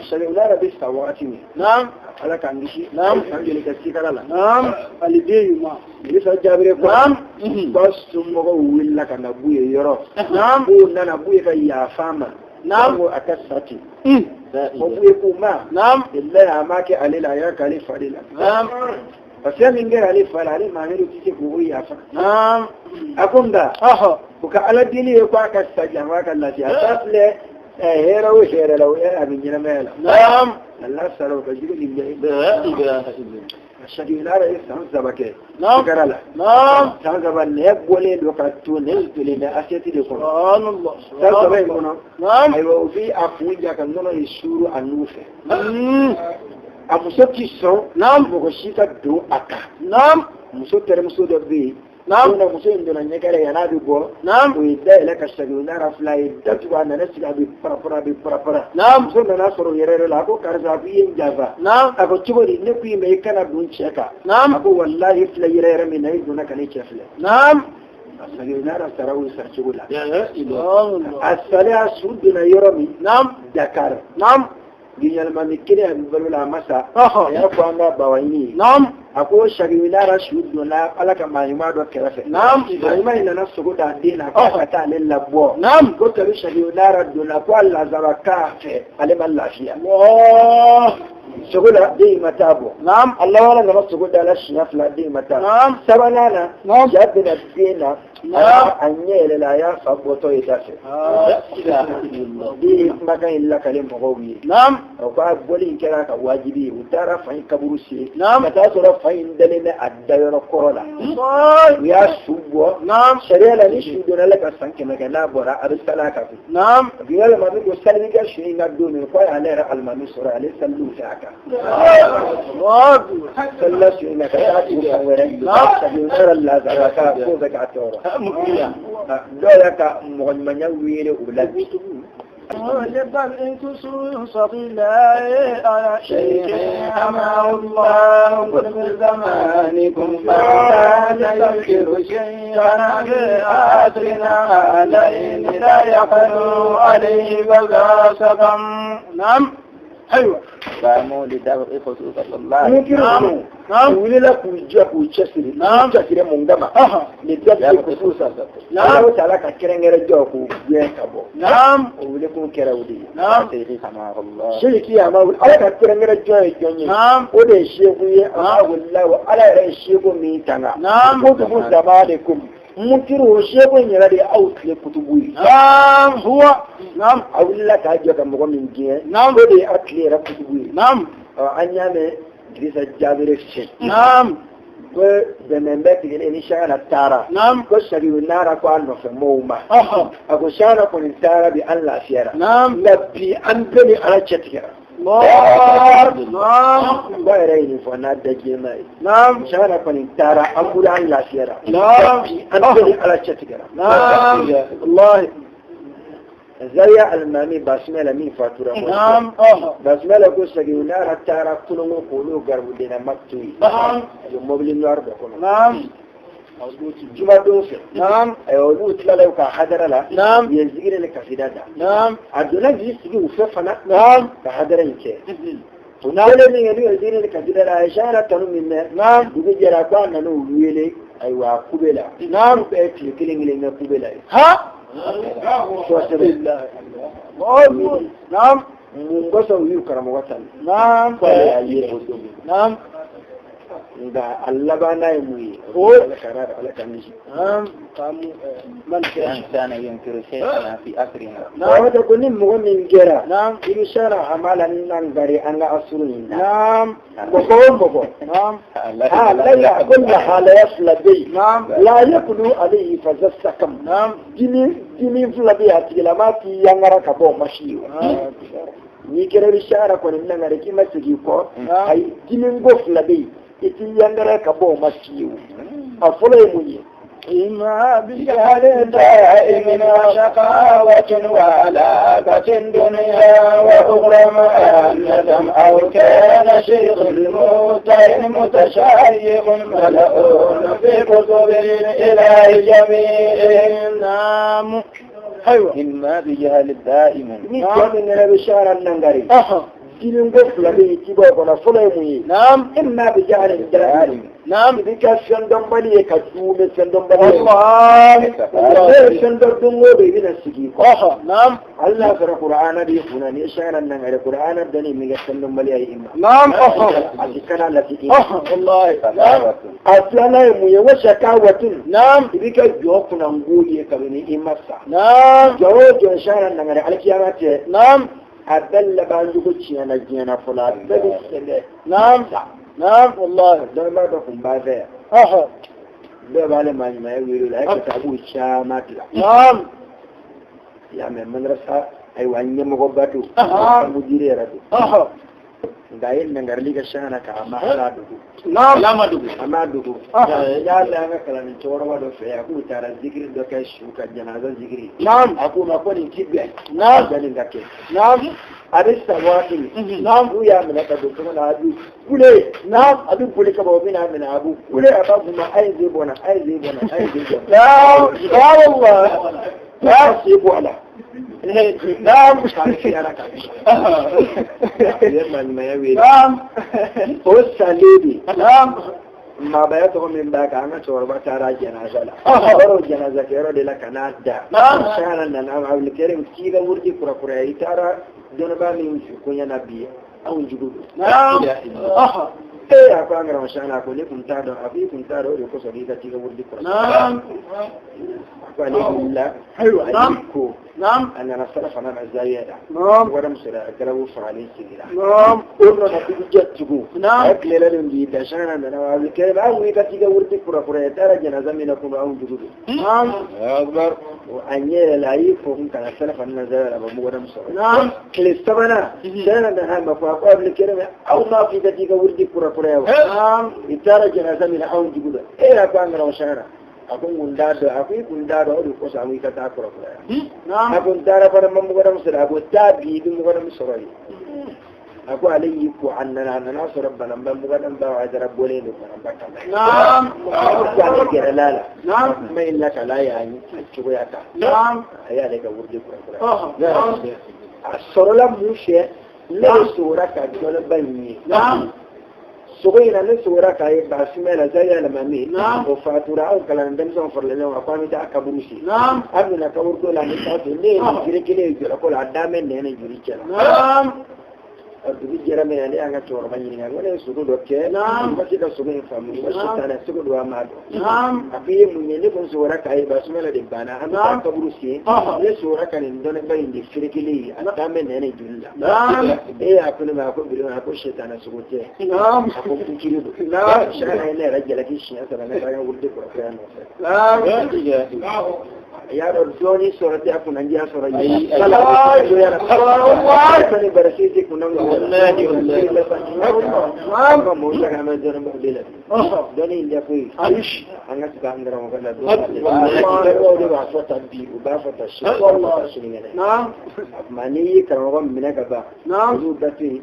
Sakiyunara bɛ sa wagati min. Ala k'an kisi. San joli kɛ sikala la. Bilisa Jabire ko. Ba somɔgɔw wulila ka na Buye yɔrɔ. K'u nana Buye ka yafa ma. Ko a ka sa ten. Ko Buye k'u ma. Bilayi a m'a kɛ ale la a y'a k'ale fa de la. Parce que min kɛra ale fa la ale Mahamadu tɛ se k'o yafa. A ko nka u ka Ala deli ye k'a ka sa janfa ka lafiya. A t'a filɛ hɛrɛ o hɛrɛ la o a bɛ ɲɛnamaya la. Ala sara o ka jugu nin bɛɛ ye. Sakiyunara ye san 3 kɛ. Sigara la. San 3 nɛ bɔlen don ka to nɛ tolen bɛ asiyɛti de kɔnɔ. San 3 in kɔnɔ. Ayiwa o bɛ a kun ja ka nɔnɔ in suuru a nun fɛ. A muso ti sɔn mɔgɔ si ka don a kan. Muso terimuso dɔ bɛ yen. Don dɔ muso in donna ɲɛgɛn la yann'a bɛ bɔ. O ye dayɛlɛ ka Sakiyunara fila ye datugu a nana sigi a bɛ parapara a bɛ parapara. Muso nana sɔrɔ o yɛrɛ yɛrɛ la a ko karisa a ko i ye n janfa. A ko cogo di ne ko i ma i kana don cɛ kan. A ko walahi filɛ yɛrɛ yɛrɛ min na i donna ka ne cɛ filɛ. Sakiyunara sara o sa cogo la. A salen a su donna yɔrɔ min. Dakar. Ginyalmami kelen a bɛ balo la a ma sa. A y'a fɔ an ka bawaɲini ye. A ko Sakiyunara su donna Ala ka maa ɲuman dɔ kɛrɛfɛ. Maa ɲuman in nana sogo d'a den na k'a ka taa ale labɔ. Ko kabi Sakiyunara donna ko a lazara k'a fɛ ale ma lafiya. Sogo la den in ma taa bɔ. A laban nana sogo da la siɲɛ 2 den in ma taa. Sabanan na ja bɛna den na. A ɲɛ yɛlɛla a y'a fa bɔtɔ ye da fɛ. Den ye kumakan in lakale mɔgɔw ye. O k'a bɔli in kɛra a ka wajibi ye. U taara fa in kaburu sen. Ka taa sɔrɔ fa in dalen bɛ a dayɔrɔ kɔrɔ la. U y'a su bɔ. Sariya la ni su donna la ka san 100 kɛ n'a bɔra a bɛ sali a kan. Yalima min ko sali bɛ kɛ su in ka don min k'a y'ale yɛrɛ alimami sɔrɔ ale saliliw fɛ a kan. Salila su in na ka taa tugu fan wɛrɛ. Sakiyunara lazara ka k'o bɛ k'a tɔɔrɔ. Dɔw y'a ka mɔgɔ ɲumanya wele o la bi. أيوة قاموا لدفع خصوصة الله munkiru نعم wulila k'u jɔ k'u cɛsiri Naam. cɛsiri mun kama أها li dafi khususa Naam. Ala ta'ala ka kɛrɛnkɛrɛn jɔ k'u gɛn ka bɔ نعم o wuli kun kɛra o de ye نعم شيخ حماه الله seki a ma wuli ala ka kɛrɛnkɛrɛn jɔn ye jɔn ye نعم o de ye seku ye a ma wulila wa ala yɛrɛ ye seku min tanga Naam. kutubu zamanikum munkiru o seku in yɛrɛ de ye aw tile kutubu ye نعم هو نعم a wulila k'a jɔ ka mɔgɔ min gɛn نعم o de ye aw tile yɛrɛ kutubu ye نعم ɔ an y'a mɛn Dirisa Jabere sɛ نعم ko bɛnbɛn bɛ tigɛlen ni Shana taara نعم ko Sariyu nara ko a nɔfɛ mɔgɔw ma أها a ko Shana kɔni taara bi an lafiyara نعم nka bi an bɛɛ ni Ala cɛ tigɛra الله نعم ba yɛrɛ ye nin fɔ n'a da jɛma ye نعم Shana kɔni taara an bolo an lafiyara نعم bi an bɛɛ ni Ala cɛ tigɛra نعم والله Zaria alimami Basumɛla min fatura نعم أها Basumɛla ko Sariyu nara taara kolongo k'olu garibudenna ma to yen نعم a bɛ mobili noir dɔ kɔnɔ نعم jumadon fɛ نعم ayiwa olu tilala u ka hadara la نعم u ye zikiri ni kasida da نعم a donna k'i sigi u fɛ fana نعم ka hadara in kɛ o kɛlen min kɛ n'u ye zikiri ni kasida da a ye Shana tanu min mɛn نعم dugu jɛra ko a nana u wele ayiwa kube la نعم u bɛɛ ye tile kelen kelen kɛ kube la yen ها kosɛbɛ الله نعم mun kosɔn u y'u karamɔgɔ tanu نعم ko ale y'a ye o don نعم nka a labanna ye mun ye O. Ala ka Ala ka misi نعم قاموا من من كان ينكر شيخنا في أسرنا نعم wata ko ni mɔgɔ min kɛra نعم i bɛ Shana Hamala nangari an ka asuru nin na نعم mɔgɔ o mɔgɔ نعم halaya ko lahalaya fila bɛ yen نعم la yakulu alayhi fazasakam نعم dimi dimi fila bɛ yen a tigilama t'i yangara ka bɔ o ma si ye n'i kɛra i bɛ Shana kɔni nangari k'i ma segin i kɔ نعم ayi dimi ko fila bɛ yen i t'i yangara ka bɔ o ma si ye a fɔlɔ ye mun ye إما بجهل دائم وشقاوة وعلاقة دنيا وأخرى مؤنثا أو كان شيخ المتين متشيخ ملؤون في كتب الإله جميعهم نعم أيوة إما بجهل دائم ni jɔn min yɛrɛ bɛ Shana nangari أها dimi ko fila bɛ yen k'i b'o kɔnɔ fɔlɔ ye mun ye نعم imma bi jahalin da'im نعم i bɛ ka fɛn dɔnbali ye ka duumɛ fɛn dɔnbali ye والله ne ye fɛn dɔ don o don i bɛna sigi i kɔ أها نعم hali n'a sɔrɔ kuranɛ b'i kunna n'i ye Shana nangari kuranɛ dɔnni bɛ kɛ fɛn dɔnbaliya ye i ma نعم أها a ti kana lati i ma أها والله نعم a filanan ye mun ye wa shakawatun نعم i b'i ka jɔ kunnango ye kabini i ma sa نعم jɔ o jɔ Shana nangari alikiyama cɛ نعم a bɛɛ laban jugu tiɲɛna diɲɛ na fɔlɔ a bɛɛ bɛ sɛgɛn نعم نعم والله dɔnnibaa dɔ tun b'a fɛ yan أها dɔw b'ale maa ɲumanya wele o la a ye kitabu caman dilan نعم i y'a mɛn madarasa ayiwa ɲɛmɔgɔba don Ahan. mudiri yɛrɛ don أها nka a ye nangarili kɛ Shana kan a ma ala dogo نعم a ma dogo Ahan. n y'a mɛn an ka kalanden cɛkɔrɔba dɔ fɛ yan a k'u taara zikiri dɔ kɛ su ka janaza zikiri نعم a k'u ma ko nin ti bɛn نعم bɛn nin ka kɛ نعم a bɛ sa waati min نعم n'u y'a minɛ ka don cogo la a bɛ kule نعم a bɛ boli ka bɔ u bɛna minɛ a bɛ kule a b'a f'u ma a ye ze bɔ n na a ye ze bɔ n na a ye ze bɔ n na نعم لا والله n'a se bɔ a la نعم k'a fiyara ka u ye maɲumanya wele نعم o salen de نعم maabaya tɔgɔ min b'a kan an ka cɛkɔrɔba taara janaza la Ɔhɔ. yɔrɔ janaza kɛyɔrɔ de la ka n'a da Naam. Shana nana Abdulkarim k'i ka wurudi kurakuraya i taara dɔnnibaa min koɲɛ na bi anw jugu don نعم أها ee a ko an karamɔgɔ Shana a ko ne kun t'a dɔn a ko i kun t'a dɔn o de kosɔn k'i ka t'i ka wurudi kurakuraya نعم a ko ale wulila أيوة a نعم y'i ko نعم a nana sara fana na zawiya la نعم waramuso la a galabu fagalen sigira نعم o nana dugujɛ tugun نعم a ye tilela de k'i da Shana nana Abdulkarim an ko i ka t'i ka wurudi kurakuraya i taara janaza min na kunu anw jugu don نعم a ɲɛ yɛrɛ la a y'i fo kun kana sara fana na zawiya la a ma mɔgɔ wɛrɛ sɔrɔ نعم tile sabanan Shana nana a ma fɔ a ko Abdulkarim aw m'a fɔ i ka t'i ka wurudi kurakuraya wa نعم i taara janaza min na anw jugu don e yɛrɛ ko an karamɔgɔ Shana a ko n kun t'a dɔn a ko i kun t'a dɔn o de kosɔn a ko i ka taa kurakuraya نعم a ko n taara fana ma mɔgɔ wɛrɛ sɔrɔ a ko taa bi i bɛ mɔgɔ wɛrɛ sɔrɔ yen a ko ale y'i ko a nana sɔrɔ bananba mɔgɔ wɛrɛ ba a jara bɔlen don bananba kama نعم a ko ale gɛrɛla la نعم kuma in lakala y'a cogoya kan نعم a y'ale ka wurudi kurakuraya أها نعم a sɔrɔla mun fɛ Ne sogora ka dɔnniba in ye sogo in na ne sogora k'a ye baasumɛ la zariya lamami o fatura aw kalan denmisɛnw farala ɲɔgɔn kan ko an bɛ taa kaburu sen an bɛna kaburu dɔ la an bɛ taa sen ne ye nin jiri kelen ye jɔlɔkɔ la a dan bɛ nɛn ni joli cɛ la dugu jɛra min na ne y'an ka cɛkɔrɔba ɲininka n ko ne ye sogo dɔ kɛ n ma se ka sogo in faamu n ko sitanɛ sogo don an m'a dɔn a ko i ye mun ye ne ko n sogora k'a ye basumala de banna an bɛ taa kaburu sen ne sogora ka nin dɔnniba in de ferekelen ye a dan bɛ nɛn ni joli la e y'a ko ne ma a ko birima a ko sitanɛ sogo tɛ a ko kunkiri don sariya ye ne yɛrɛ jalaki siɲɛ saba ne taara n ka wuli kɔrɔkɛ nɔfɛ a y'a dɔn dɔɔnin sɔrɔ tɛ a kunnandiya sɔrɔ yen sani barasi tɛ kunna an ka mɔgɔw ta k'an bɛ dɔnnibaw de la dɔnni in tɛ foyi an ka sigi an karamɔgɔ la dɔnnibaw de b'a fɔ tan bi u b'a fɔ tan sini u b'a fɔ tan sinikɛnɛ a tuma n'i y'i karamɔgɔ minɛ ka ban olu bɛɛ to yen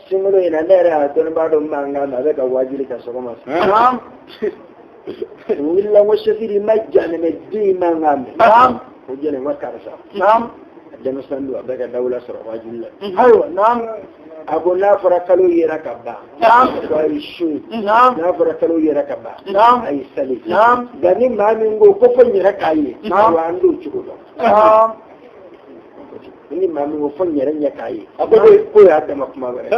sunkalo in na ne yɛrɛ y'a dɔnnibaa dɔ mankan mɛn a bɛ ka waajuli kɛ sɔgɔma n wulila n ko sefiri ma janɛmɛ den in mankan mɛn o jɛnɛ n ko karisa denmisɛnnin don a bɛ ka dawula sɔrɔ waajuli la ayiwa a ko n'a fɔra kalo yera ka ban ko a ye sun n'a fɔra kalo yera ka ban a ye sali nka ni maa min ko ko fo n yɛrɛ k'a ye ayiwa an t'o cogo dɔn ni maa min ko fo n yɛrɛ ɲɛ k'a ye a ko ko y'a dama kuma wɛrɛ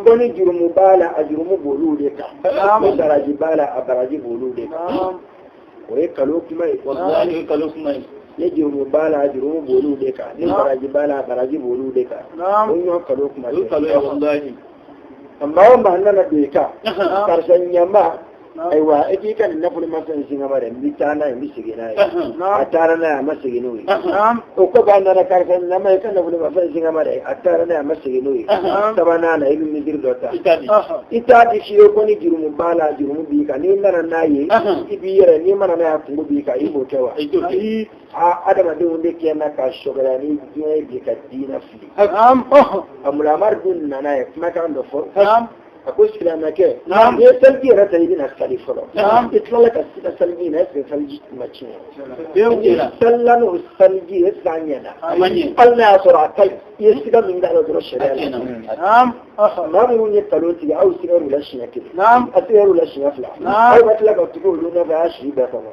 ko ni jurumu b'a la a jurumu b'olu de kan ni baraji b'a la a baraji b'olu de kan o ye kalo kuma ye ni jurumu b'a la a jurumu b'olu de kan ni baraji b'a la a baraji b'olu de kan o ɲɔgɔn kalo kuma tɛ maa o maa nana don i kan karisa ɲama ayiwa e k'i ka nin nafolo ma fɛn singama dɛ n bɛ taa n'a ye n bɛ segin n'a ye a taara n'a ye a ma segin n'o ye o kɔfɛ a nana karisa ɲama i ka nafolo ma fɛn singama dɛ a taara n'a ye a ma segin n'o ye sabanan na i bɛ misiri dɔ ta i t'a di fiyewu ko ni jurumu b'a la jurumu b'i kan n'i nana n'a ye i b'i yɛrɛ n'i ma na n'a ye a kungo b'i kan i b'o kɛ wa adamadenw de kɛ na ka sɔgɔya ni diɲɛ ye bi ka diinɛ fili a mulamari dun nana ye kumakan dɔ fɔ a ko silamɛkɛ n'i ye seliji yɛrɛ ta i bɛna sali fɔlɔ i tilala ka sika seliji in na est ce que seliji ma tiɲɛ i salila n'o seliji ye est ce que a ɲɛna hali n'a y'a sɔrɔ a ka ɲi i ye sika min k'a la dɔrɔn sariya la maa minnu ye nkalon tigɛ aw sigar'u la siɲɛ kelen a sigar'u la siɲɛ fila aw ka tila ka tugu olu nɔfɛ a si bɛɛ kɔnɔ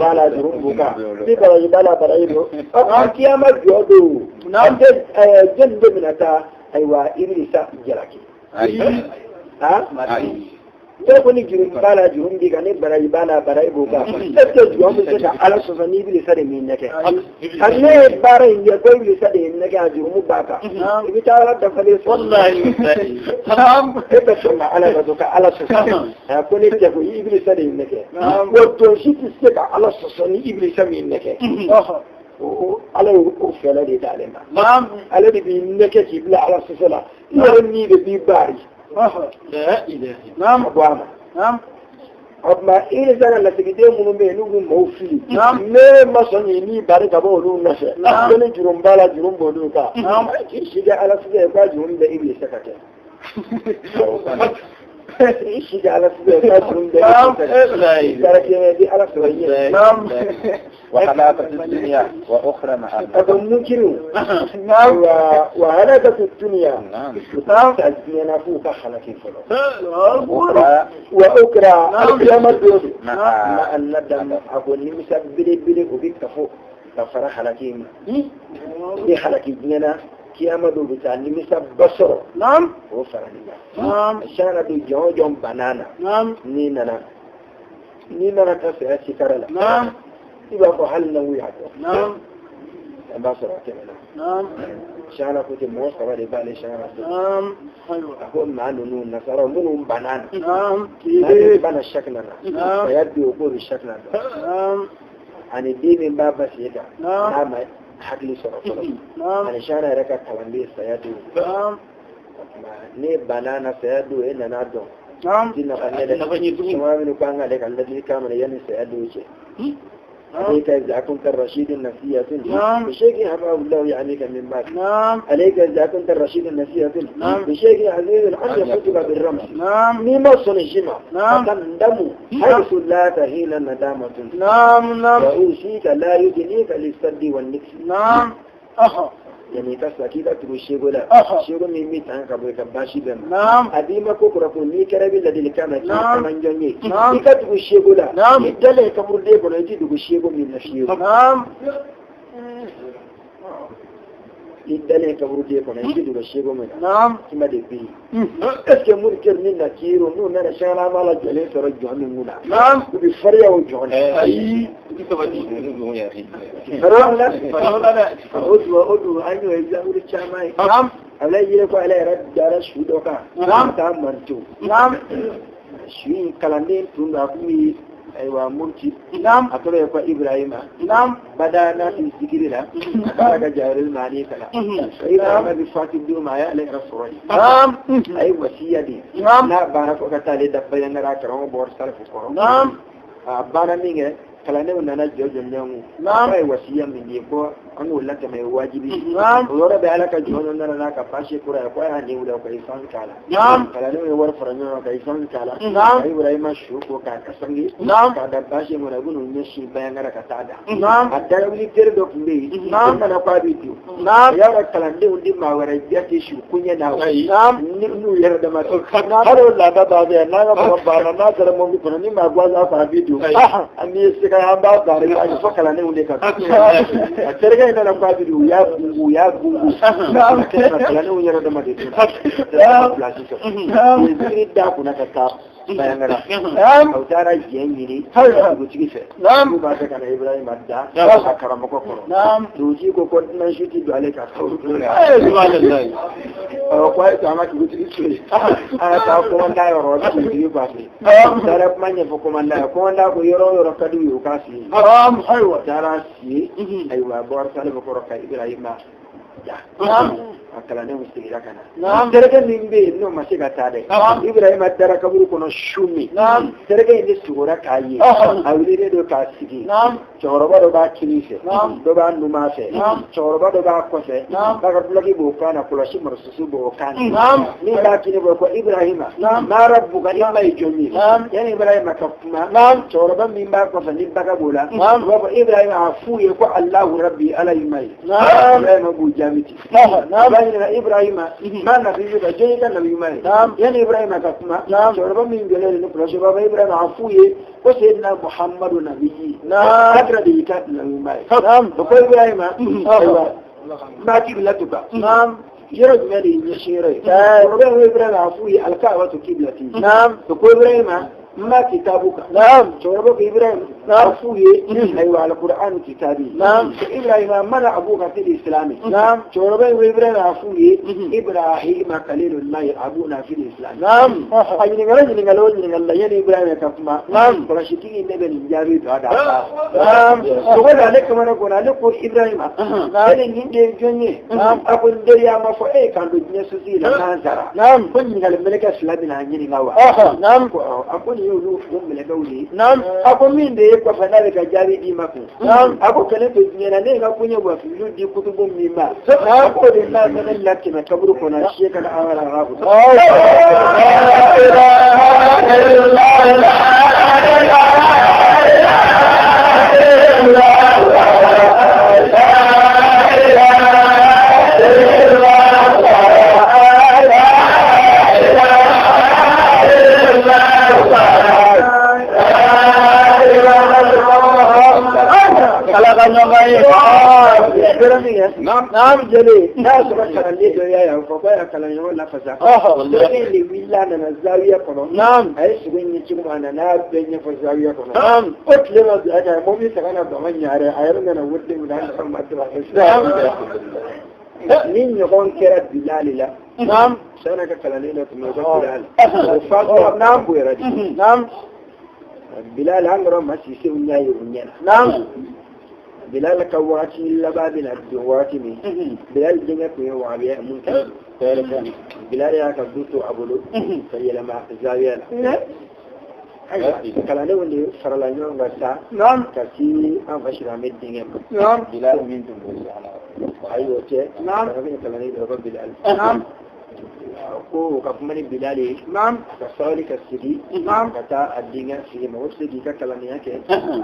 b'a la juru b'u kan ni baraji b'a la baraji don a kiyama jɔ don an tɛ jɔnni de bɛna taa ayiwa Ibilisa jalaki e ko ni juru b'a la juru b'i kan ni baraji b'a la baraji b'o kan est ce que jɔn bɛ se ka Ala sɔsɔ ni Ibilisa de m'i nɛgɛ a ne ye baara in kɛ ko Ibilisa de ye nɛgɛ a jurumu b'a kan i bɛ taa Ala dafalen sɔrɔ e bɛ sɔn ka Ala bato ka Ala sɔsɔ a ko ne tɛ ko Ibilisa de ye nɛgɛ wa jɔn si tɛ se ka Ala sɔsɔ ni Ibilisa m'i nɛgɛ Ala y'o fɛɛrɛ de d'ale ma ale de b'i nɛgɛ k'i bila Ala sɔsɔ la i yɛrɛ ni de b'i bari a bɔ a ma o tuma Ibilisa ka lasigiden minnu bɛ yen n'u bɛ maaw fili ne ma sɔn k'i ni bari ka bɔ olu nɔfɛ ko ni jurumu b'a la jurumu b'olu kan k'i si kɛ Ala sɔsɔ ye k'a jurumu bɛ Ibilisa ka kɛ i si kɛ Ala sɔsɔ ye k'a jurumu bɛ Ibilisa ka kɛ baara kɛ i bɛ Ala sɔrɔ i ɲɛ وحلاقة الدنيا وأخرى مع المنكر وهلاكة الدنيا الدنيا فوق خلق فلو وأخرى القيامة مع الندم أقول نمسا بلي بلي وبيك فوق كفر خلقين دي خلق الدنيا قيامة بتاع نمسا بصر نعم وفرنيا نعم شانا دي جون جون بنانا نعم نينا نينا كسر سكرلا نعم i b'a fɔ hali na wuya dɔn an b'a sɔrɔ a tɛmɛna siyana ko ten mɔgɔ saba de b'ale siyana fɛ a ko maa ninnu nasaraw minnu banna na n'a bana sakina na a y'a di o k'o bɛ sakina dɔn ani den min b'a ba sen kan n'a ma hakili sɔrɔ fɔlɔ ani siyana yɛrɛ ka kalanden saya don ne banna na saya don e nana dɔn ti nafa ne dɛ suma minnu ko an k'ale ka ladilikan minɛ yanni saya don cɛ عليك إذا كنت الرشيد النفسية بشيء حفاه الله يعنيك من بعد عليك إذا كنت الرشيد النفسية بشيء عزيز أن يفوتك بالرمز مما صنجمع فتندم حيث لا تهيل الندامة وأوصيك لا يدنيك للسد والنكس Yani i ka sa k'i ka tugu seko la seko min bɛ tan ka bɔ i ka baasi bɛɛ ma a b'i ma ko kura ko n'i kɛra i bɛ ladilikan na k'i fana jɔn ye i ka tugu seko la i dalen kaburuden kɔnɔ i tɛ tugu seko min na fiyewu i dalen kaburuden kɔnɔ i tɛ tugu seko min na kima de bɛ yen est ce que munkar ni nakiru n'u nana sanga b'a la jɔlen sɔrɔ jɔn min kunna u bɛ farinya o jɔn na ayi sabati farinya la o dun an y'o exemple caman ye ala yɛrɛ ko ala yɛrɛ dara su dɔ kan ka taa manto su in kalanden tun don a kun bɛ ayiwa murti a tɔgɔ ye ko Ibrahima bada n'a ti zikiri la a b'a ka jahilul maani kalan Ibrahima bɛ fati don ma a y'ale yɛrɛ sɔrɔ yen a ye wasiya de n'a banna fo ka taa ale da Bandiagara karamɔgɔ bɔra salifu kɔrɔ a banna min kɛ kalandenw nana jɔ jɔ ɲɔgɔn kun k'a ye wasiya min di ko an k'o latɛmɛ ye wajibi ye o yɔrɔ bɛ ala ka jɔn dɔ nana n'a ka basi kura ye ko a y'a ni wuli ka isansi k'a la kalandenw ye wari fara ɲɔgɔn kan ka isansi k'a la a Ibrahima su ko k'a kasange k'a da basi kɔnɔ a bɛn'u ɲɛsin Bandiagara ka taa da a dagawuli teri dɔ tun bɛ yen o nana k'a bɛ don a y'a ka kalandenw di maa wɛrɛ jate su koɲɛ na n'u yɛrɛ dama hali o laada b'a bɛ yan n'a ka mɔgɔ banna n'a taara mobili kɔnɔ ni maa gansan ko a bɛ don an b'i se ka an b'a baara a fɔ kalandenw de kan a terikɛ in nana k'a bɛ don u y'a gungu kalandenw yɛrɛ dama de donna pilasi sɔrɔ u ye zikiri d'a kunna ka taa Bandiagara u taara jɛn ɲini dugutigi fɛ k'u b'a fɛ ka na Ibrahima da a karamɔgɔ kɔrɔ dugutigi ko ko dunan su ti don ale ka kaburu la ko a ye to an ka dugutigi to yen an ka taa kɔmanda yɔrɔ dugutigi b'a fɛ u taara kuma ɲɛfɔ kɔmanda ye kɔmanda ko yɔrɔ o yɔrɔ ka d'u ye u k'a sigi u taara sigi ayiwa a bɔra salifu kɔrɔ ka Ibrahima da a kalandenw seginna ka na terikɛ min bɛ yen n'o ma se ka taa dɛ Ibrahima dara kaburu kɔnɔ su min terikɛ in de sugora k'a ye a wulilen don k'a sigi cɛkɔrɔba dɔ b'a kinin fɛ dɔ b'a numan fɛ cɛkɔrɔba dɔ b'a kɔfɛ k'a ka dulɔki b'o kan na kɔlɔsi marususu b'o kan na min b'a kinin fɛ ko Ibrahima ma rabbuka i ma ye jɔn ye yanni Ibrahima ka kuma cɛkɔrɔba min b'a kɔfɛ ni baga b'o la u b'a fɔ Ibrahima a f'u ye ko Alahu rabbi ala y'i ma ye Ibrahima b'u jaabi ten a b'a ɲininka Ibrahima ma nabiyuka jɔn y'i ka nabi ɲuman ye yanni Ibrahima ka kuma cɛkɔrɔba min jɔlen don ni kɔlɔsi b'a fɔ Ibrahima a f'u ye ko Seydina Muhammadu nabiyi Alakira de y'i ka nabi ɲuman ye o ko Ibrahima ayiwa ma kibilatuka yɔrɔ jumɛn de y'i ɲɛsin yɔrɔ ye cɛkɔrɔba in ko Ibrahima a f'u ye alikaabatu kibilati o ko Ibrahima ma kitabuka cɛkɔrɔba ko Ibrahima a f'u ye ayiwa alikuran kitabi Ibrahima mana abuka fil islami cɛkɔrɔba in ko Ibrahima a f'u ye Ibrahima kalilullahi abuna fil islami a ɲininkali ɲininkali o ɲininkali la yanni Ibrahima ka kuma kɔlɔsitigi ne bɛ nin jaabi don a da sogo la ale kamana kɔnɔ ale ko Ibrahima e ni nin de ye jɔn ye a ko n teri a ma fɔ e ye k'an don diɲɛ sosigi la n'an sara ko ɲininkali mɛlɛkɛ fila bɛna an ɲininka wa a ko nin y'olu o mɛlɛkɛw de ye a ko min de ye kɔfɛ n'ale ka jaabi d'i ma kun a ko kɛlɛ to diɲɛ na ne ye n ka koɲɛ wafiliw di kutubu min ma a k'o de n'a sɛbɛn latɛmɛ kaburu kɔnɔ siye kana an ka arabu Ala ka ɲɔgɔn ye. Naam jeli n'a y'a sɔrɔ kalanden dɔ y'a yan fɔ k'a y'a kalanɲɔgɔn lafasa. Terikɛ in de wulila a nana zawiya kɔnɔ. A ye sogo in ye cogo min a nana a bɛɛ ɲɛfɔ zawiya kɔnɔ. O tile ma bila kan mobili ta ka na Bama Ɲare a yɛrɛ nana wari minɛ a nana ma dɔrɔn. Ni ɲɔgɔn kɛra Bilali la. Sani ka kalanden dɔ tun bɛ yen ko Bilali. O fatura n'a bonyara de. Bilal an kɔrɔ ma Sisew ɲɛ ye u ɲɛ na. Bilal ka waati laban bɛna don waati min Bilal denkɛ tun ye wahabiya mun kɛ Bilal y'a ka du to a bolo ka yɛlɛma zawiya la. Ayiwa kalandenw de farala ɲɔgɔn kan sa ka ci an fa silamɛ denkɛ ma. Bilal min tun bɛ ayi o tɛ. Kalandenw kalanden dɔ ko Bilal. Ko ka kuma ni Bilal ye. Naam. Ka sabali ka sigi. Naam. Ka taa a denkɛ sigi mɔgɔ bɛ se k'i ka kalandenya kɛ.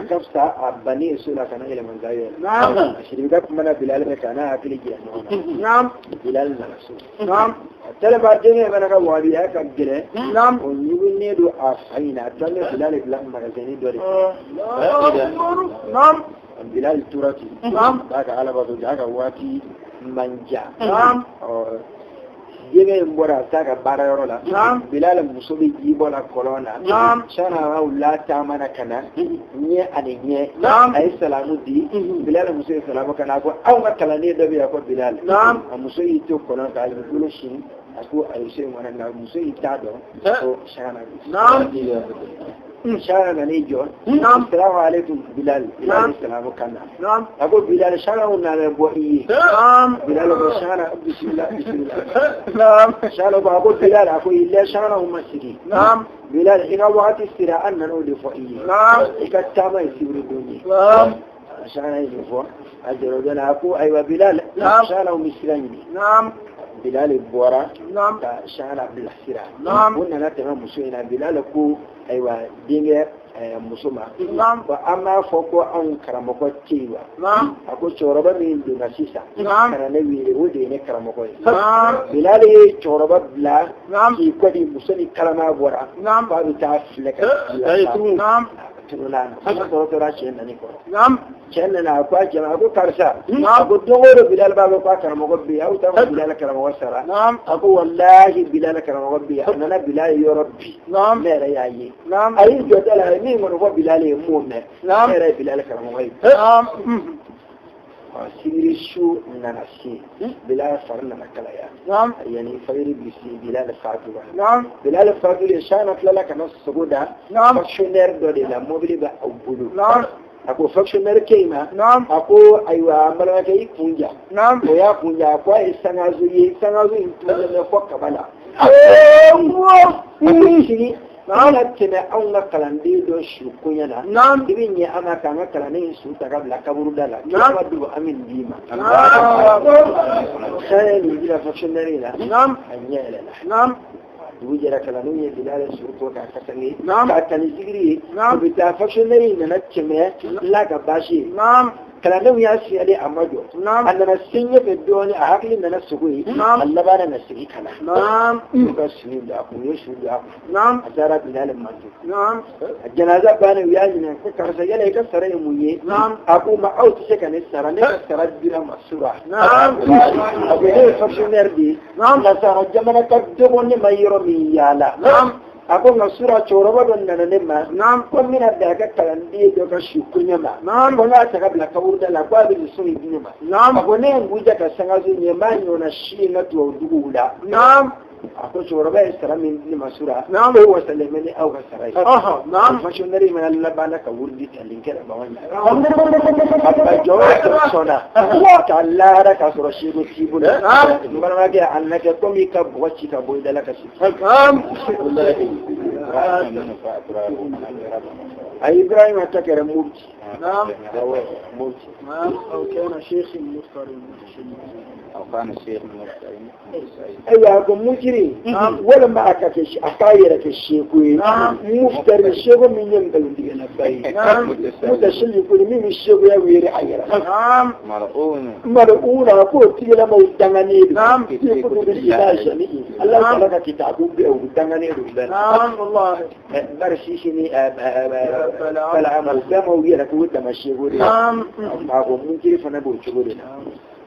A ka fisa a banni ye so la ka na yɛlɛma zawiya la. Naam. Sidibe ka kuma na Bilal fɛ k'a n'a hakili jira ɲɔgɔn na. Naam. Bilal nana so. Naam. Tellement denkɛ fana ka wahabiya ka gɛlɛn. Naam. O ɲugunnen don a fa in na. A taalen bɛ Bilal bila magasin dɔ de. Naam. Bilal tora ten. Naam. K'a ka ala bato a ka waati man ja. Naam. Denkɛ in bɔra a bɛ taa ka baara yɔrɔ la. Naam. Bilal muso bɛ ji bɔ la kɔlɔn na. Naam. Sani a wulila taama na ka na. Ɲɛ ani ɲɛ. Naam. A ye salamu di. Bilal muso ye salamu ka na a ko anw ka kalanden dɔ bɛ yan ko Bilal. Naam. A muso y'i to kɔlɔn kan a y'i bolo sin a ko a ye so in kɔnɔ nka muso y'i t'a dɔn. Ko Shana. Naam. Shana nan'i jɔ. Naam. Salamu aleykum Bilal. Bilal Naam. ye salamu kan na. Naam. A ko Bilal Shana nana bɔ i ye. Naam. Bilal ko Shana bisimila bisimila. Naam. Shana ko a ko Bilal a ko i lɛ Shana ma sigi. Naam. Bilal i ka wagati sera an nana o de fɔ i ye. Naam. I ka taama ye sibiri don ye. Naam. Shana ye nin fɔ a jɔrɔ dɔ la a ko ayiwa Bilal. Naam. Shana bɛ sira ɲini. Naam. Bilal bɔra Naam. ka Shana bilasira. Naam. O nana tɛmɛ muso in na Bilal ko ayiwa denkɛ muso ma. Naam. Ko an b'a fɔ ko anw karamɔgɔ tɛ yen wa. Naam. A ko cɛkɔrɔba min donna sisan. Naam. Ka na ne wele o de ye ne karamɔgɔ ye. Naam. Bilal ye cɛkɔrɔba bila. Naam. K'i kɔdi muso ni kalama bɔra. Naam. K'a bɛ taa filɛ ka bila. Naam. Tununa na. Fo sɔrɔ tora cɛ nani kɔrɔ. Naam. Cɛ nana a ko a cɛ ma a ko karisa. Naam. A ko don o don Bilal b'a fɔ ko a karamɔgɔ bɛ yen aw t'a fɔ Bilal karamɔgɔ sara. Naam. A ko walahi Bilal karamɔgɔ bɛ yen a nana Bilal yɔrɔ bi. Naam. Ne yɛrɛ y'a ye. Naam. A y'i jɔ da la a ye min kɔni fɔ Bilal ye n m'o mɛn. Naam. Ne yɛrɛ ye Bilal karamɔgɔ ye. Naam. Sibiri su nana se. Bilal fari nana kalaya. Naam. Yani fajiri bi se Bilal fatura. Naam. Bilal fatulen Shana tilala ka na sogo da. Naam. Fonctionnaire dɔ de la mobili bɛ aw bolo. Naam. A ko fonctionnaire ke in ma. Naam. A ko ayiwa n balimakɛ i kun ja. Naam. O y'a kun ja a ko a ye sangaso ye sangaso in tununnen bɛ fɔ kaba la. A ko sini an ka tɛmɛ anw ka kalanden dɔ su koɲɛ na. Naam. I bɛ ɲɛ an ma k'an ka kalanden in su ta ka bila kaburuda la. Naam. Kiyama don an bɛ nin d'i ma. Naam. San ye nin jira fonctionnaire in la. Naam. A ɲɛ yɛlɛla. Naam. Dugu jɛra kalandenw ye Bilal su ko k'a kasange. Naam. K'a ta ni zikiri ye. Naam. U bɛ taa fonctionnaire in nana tɛmɛ la ka baasi ye. Naam. Kalandenw y'a siyalen a ma jɔ. Naam. A nana se ɲɛfɛ dɔɔnin a hakili nana sogo ye. Naam. A laban nana segin ka na. Naam. U ka su don a kun u ye su don a kun. Naam. A taara Bilal manto. Naam. A janaza bannen u y'a ɲininka ko karisa yala i ka sara ye mun ye. Naam. A ko ma aw tɛ se ka ne sara ne ka sara dira ma sura. Naam. A ko ne ye fonctionnaire de ye. Naam. Nasara jamana ka dɔgɔ ne ma yɔrɔ min yaala. Naam. A ko nka sura cɛkɔrɔba dɔ nana ne ma. Naam. Ko n bɛna bɛn a ka kalanden dɔ ka su koɲɛ ma. Naam. Ko n k'a ta ka bila kaburuda la ko a bɛ nin so in di ne ma. Naam. A ko ne ye n jija ka sangaso ɲɛ n b'a ɲɔgɔnna si ye n ka tubabu duguw la. Naam. A ko cɛkɔrɔba ye sara min di ne ma sura. Naam. O wasalen bɛ ni aw ka sara ye. Ɔhɔ. Naam. Fonctionnaire in fana labanna ka wurudi talen kɛra bagan ye. A ba jɔ o jɔ sɔnna. Ka lahara k'a sɔrɔ seko t'i bolo. Naam. N balimakɛ a nana kɛ komi i ka bɔgɔ ci ka bɔ i da la ka sigi. Naam. A Ibrahima ta kɛra Mopti. Naam. Awɔ Mopti. نعم أو كان شيخ مفتر متشيع أو كان الشيخ مرسل Ayiwa a ko munkiri Naam. walima a ka kɛ a k'a yɛrɛ kɛ seku ye. Naam. Muftari seko min ye nkalontigɛlaba ye. Naam. Mutashalliku min bɛ sekuya wele a yɛrɛ la. نعم مرؤون Mal'una k'o tigilamaw danganen don. Naam. Fi kutubi ilahi jami'i. Allah ta'ala ka kitabu bɛɛ u danganen don bɛɛ la. نعم والله Bari sisi ni Bal'am u bɛɛ ma u yɛrɛ k'u dama seko de la. نعم A ko munkiri fana b'o cogo de la.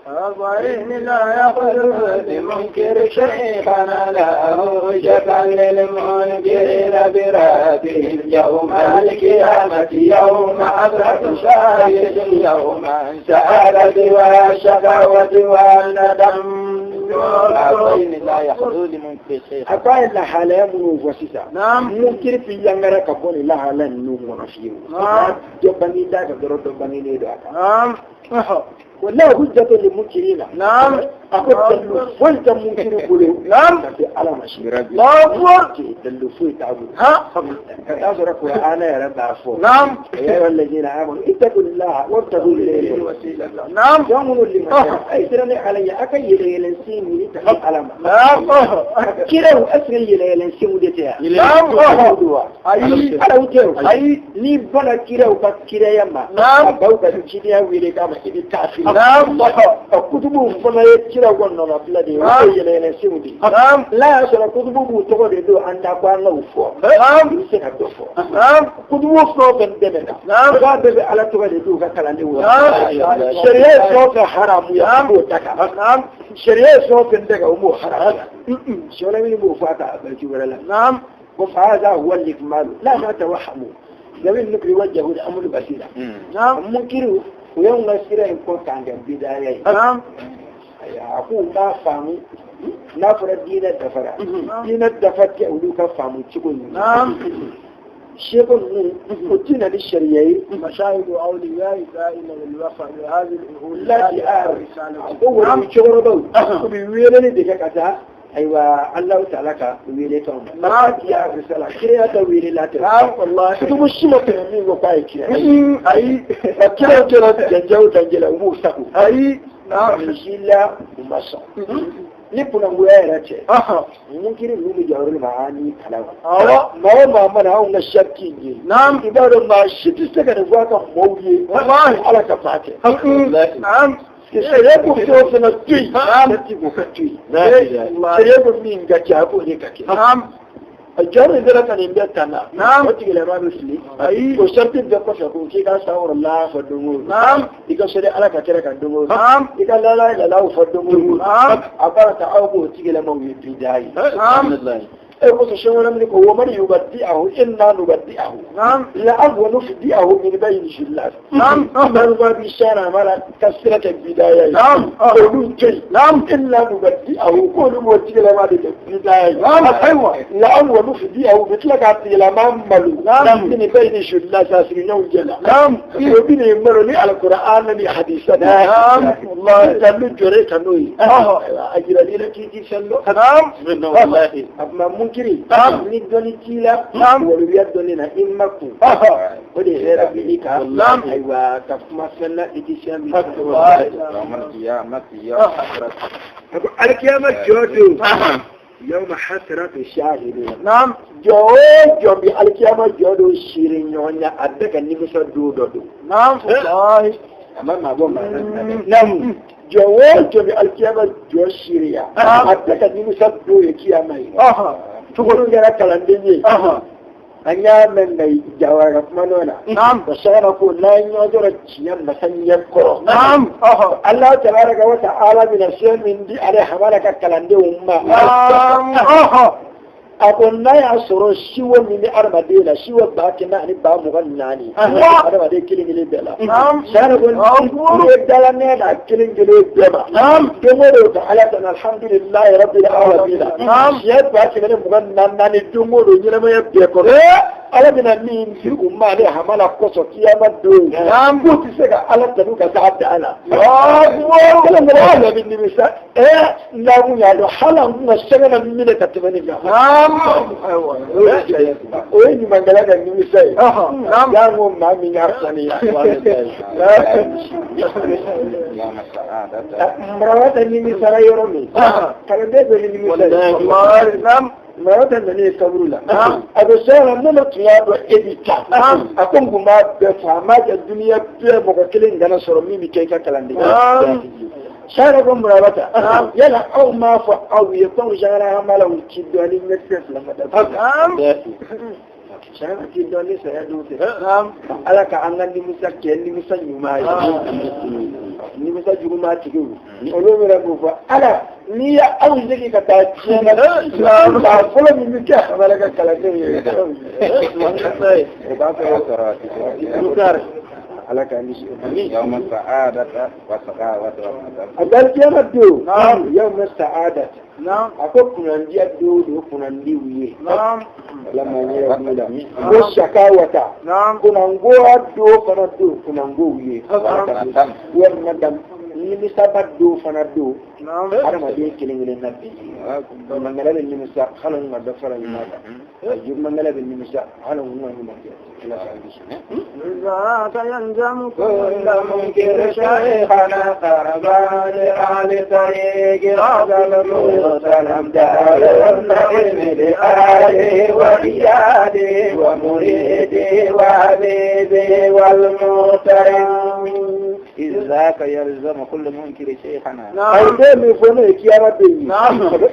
الضعين لا يخلف بمنكر شيخنا لا هجة للمنكرين براتهم يوم القيامة يوم عبرة شاهد يوم سعادة والشقاوة والندم الضعين لا يخلو لمنكر شيخ A ko a ye lahalaya minnu fɔ sisan. نعم Munkiri ti yangara ka bɔ nin lahalaya ninnu kɔnɔ fiyewu. Naam. Dɔ bange d'a kan dɔrɔn dɔ bangenen don a kan. نعم Wala hujjatu lil munkirina. Naam. A ko dalilu foyi tɛ munkiri bolo. Naam. Ka se Ala ma sini. Allahu akbar. Dalilu foyi t'a bolo. Ha. Ka taa sɔrɔ Kur'ana yɛrɛ b'a fɔ. Naam. Ya ayyuhallazina amanu ittaqullaha wabtagu ilayhi wasila. Naam. Jɔn minnu limaniya a ye siran ni Ala ɲɛ a ka yɛlɛ yɛlɛ sen ɲini ka se Ala ma. Naam. Kiraw est ce que yɛlɛ yɛlɛ senw de tɛ yan? Naam. Wa? Ayi. Ala tɛ o. Ayi. N'i bɔra kiraw ka kiraya ma. Naam. A baw ka cidenya wele k'a ma i bɛ kafiri. Naam. Ɔ kutubuw fana ye kiraw ka nɔnabila de ye. O ye yɛlɛ yɛlɛ senw de ye. Naam. N'a y'a sɔrɔ kutubu b'u tɔgɔ de don an da ko an k'o fɔ. Naam. I bɛ se ka dɔ fɔ. Naam. Kutubu fɛn o fɛn dɛmɛna. Naam. U b'a bɛɛ bɛ Ala tɔgɔ de d'u ka kalandenw ma. Naam. Sariya ye fɛn o fɛn haramuya u b'o ta kan. Naam. Sariya ye fɛn o fɛn dɛgɛ u b'o haramuya. Sɔrɔ min b'o fɔ a kan baliti wɛrɛ la. Naam. Ko fa hadha huwa al-ikmalu la ma tawahhamu zawi nukri wajhahu al-amru basira. Naam. Munkiriw u y'anw ka sira in kɔ k'an kɛ bidaya ye. Naam. Ayiwa a k'u m'a faamu n'a fɔra diinɛ dafara. Diinɛ dafa tɛ olu ka faamu cogo ɲuman. Naam. Seko ninnu o ti na ni sariya ye. مشاهد أولياء دائما الوفاء بهذه العهود Lati a ko wali cɛkɔrɔbaw u bɛ weleli de kɛ ka taa ayiwa Alahu taala ka wele kan ma. Lati a risala kiraya ta wele la tɛ. Naam wallahi. Kutubu si ma tɛmɛ min ko k'a ye kira ye. Ayi. Nka kiraw kɛra janjaw danjɛ la u b'u sago. Ayi. Naam. Nin si la u ma sɔn. Ni kunangoya yɛrɛ cɛ. Aha. Munkiri ninnu bɛ jɔ yɔrɔ ma an ni kalan. Awɔ. Maa o maa mana anw ka sariti in ye. Naam. I b'a dɔn maa si tɛ se ka nin fɔ a ka mɔɔw ye. Wallahi. Ala ka fa kɛ. Naam. Sariya ko fɛn o fɛn ka to yen. Naam. Sariti ko ka to yen. Wallahi. Sariya ko min ka kɛ a b'o de ka kɛ. Naam. A jɔn min sera ka nin bɛɛ ta na. Naam. O tigilama bɛ fili. Ayi. O sariti bɛɛ kɔfɛ ko k'i ka san wɔɔrɔ la fɔ don o don. Naam. I ka seli Ala ka kɛrɛ kan don o don. Naam. I ka la ilaha illallah fɔ don o don. Naam. A b'a ta aw k'o tigilamaw ye bidaa ye. Naam. E ko sɛ wɛrɛ min ko wa man yubaddi'ahu inna nubaddi'ahu. Naam. La an wa nufdi'ahu min bayni shillat. Naam. N'an ba bi sara mala ka sira kɛ bidaya ye. Naam. Olu to yen. Naam. Inna nubaddi'ahu k'olu b'o tigilama de kɛ bidaya ye. Naam. Ayiwa. La an wa nufdi'ahu bɛ tila k'a tigilama malo. Naam. Min bayni shillat a sigiɲɔgɔnw cɛ la. Naam. O bɛ nin malo ni alikuranɛ ni hadisa. Naam. Wallahi. Dalu jɔre ka n'o ye. Ɔhɔ. A jirali la k'i ti fɛn dɔn. Naam. A tuma munkiri. Naam. Ni dɔnni t'i la. Naam. Waliya dɔnni na i ma kun. Ɔhɔ. O de hɛrɛ bɛ i kan. Naam. Ayiwa ka kuma fɛn na i ti fɛn min. Wallahi. A ko alikiyama jɔ don. Yawma hasratu shahidina. Naam. Jɔ o jɔ bi alikiyama jɔ don seere ɲɔgɔn ya a bɛɛ ka nimisa don dɔ don. Naam. Wallahi. A ma maa bɔ maa la. Naamu. Jɔ o jɔ bi alikiyama jɔ seere ya. A bɛɛ ka nimisa don ye kiyama ye. Ɔhɔ. Cogo kɛra kalanden ye. Ɔhɔ. An y'a mɛn nka jawara ka kuma nɔ na. Naam. O sɔgɔma ko n'an ye ɲɔgɔn sɔrɔ tiɲɛ masa ɲɛ kɔrɔ. Naam. Ɔhɔ. Allah tabaraka wa ta'ala bɛna fɛn min di ale hamala ka kalandenw ma. Naam. Ɔhɔ. A ko n'a y'a sɔrɔ siwo min bɛ adamaden la siwo 124,000. Adamaden kelen kelen bɛɛ la. Naam. Sari ko n'i ye dala nɛ d'a kelen kelen bɛɛ ma. Naam. Don o don ka Ala tanu alhamdulilayi rabbil alamin. Naam. Siɲɛ 124,000 don o don ɲɛnamaya bɛɛ kɔnɔ. Ala bɛna min di u ma ale hamala kosɔn kiyama don. Naam. K'u tɛ se ka Ala tanu ka taa dan na. Allahu Kelen kelen ala bɛ nimisa. N'a kun y'a dɔn hali an kun ka sɛgɛn na minɛ ka tɛmɛ nin kan. Naam. Ayiwa. O ye ɲumankɛla ka nimisa ye. Ɔhɔ. Naam. Y'a ko maa min y'a saniya. Marawata nimisara yɔrɔ min. Kalanden bɛ ni nimisa ye. Wallahi. Naam. Marawata nana ye kaburu la. Naam. A ko sɛgɛn na ne tun y'a dɔn e bi taa. Naam. A ko n kun b'a bɛɛ fɔ a m'a kɛ duniya bɛɛ mɔgɔ kelen kana sɔrɔ min bɛ kɛ i ka kalanden ye. Naam. Sara ko Marawata. Naam. Yala aw m'a fɔ aw ye ko sangara hamala u ci dɔɔni ɲɛkisɛ fila ma dafa. Naam. Sara ti dɔɔni saya don fɛ. Naam. Ala ka an ka nimisa kɛ nimisa ɲuman ye. Nimisa juguman tigiw. Olu bɛna k'o fɔ Ala n'i ye aw segin ka taa tiɲɛ na. Maa fɔlɔ min bɛ kɛ hamala ka kalandenw ye. O b'a sɔrɔ Ala k'an kisi. يوم السعادة والسخاوة والعذاب. A galikiyama don. Naam. Yawma sa'adat. Naam. A ko kunnandiya don o kunnandiw ye. Naam. Ala ma ɲɛ b'u la. Ko sakawata. Naam. Kunnangoya don fana don kunnangow ye. Naam. Walima dam nimisaba dɔw fana don hadamaden kelen kelen na bi ɲumankɛla bɛ nimisa hali n ka dɔ fara ɲuman kan jugumankɛla bɛ nimisa hali n ka ɲuman kɛ ala k'an kisi. ذاك ينجم كل منكر شيخنا قربا لأهل طريق هذا المرسل دار النعيم لأهله وإياله ومريده وحبيبه والمحترم إذ ذاك يلزم كل منكر شيخنا. أي من فنه كيامة بيني.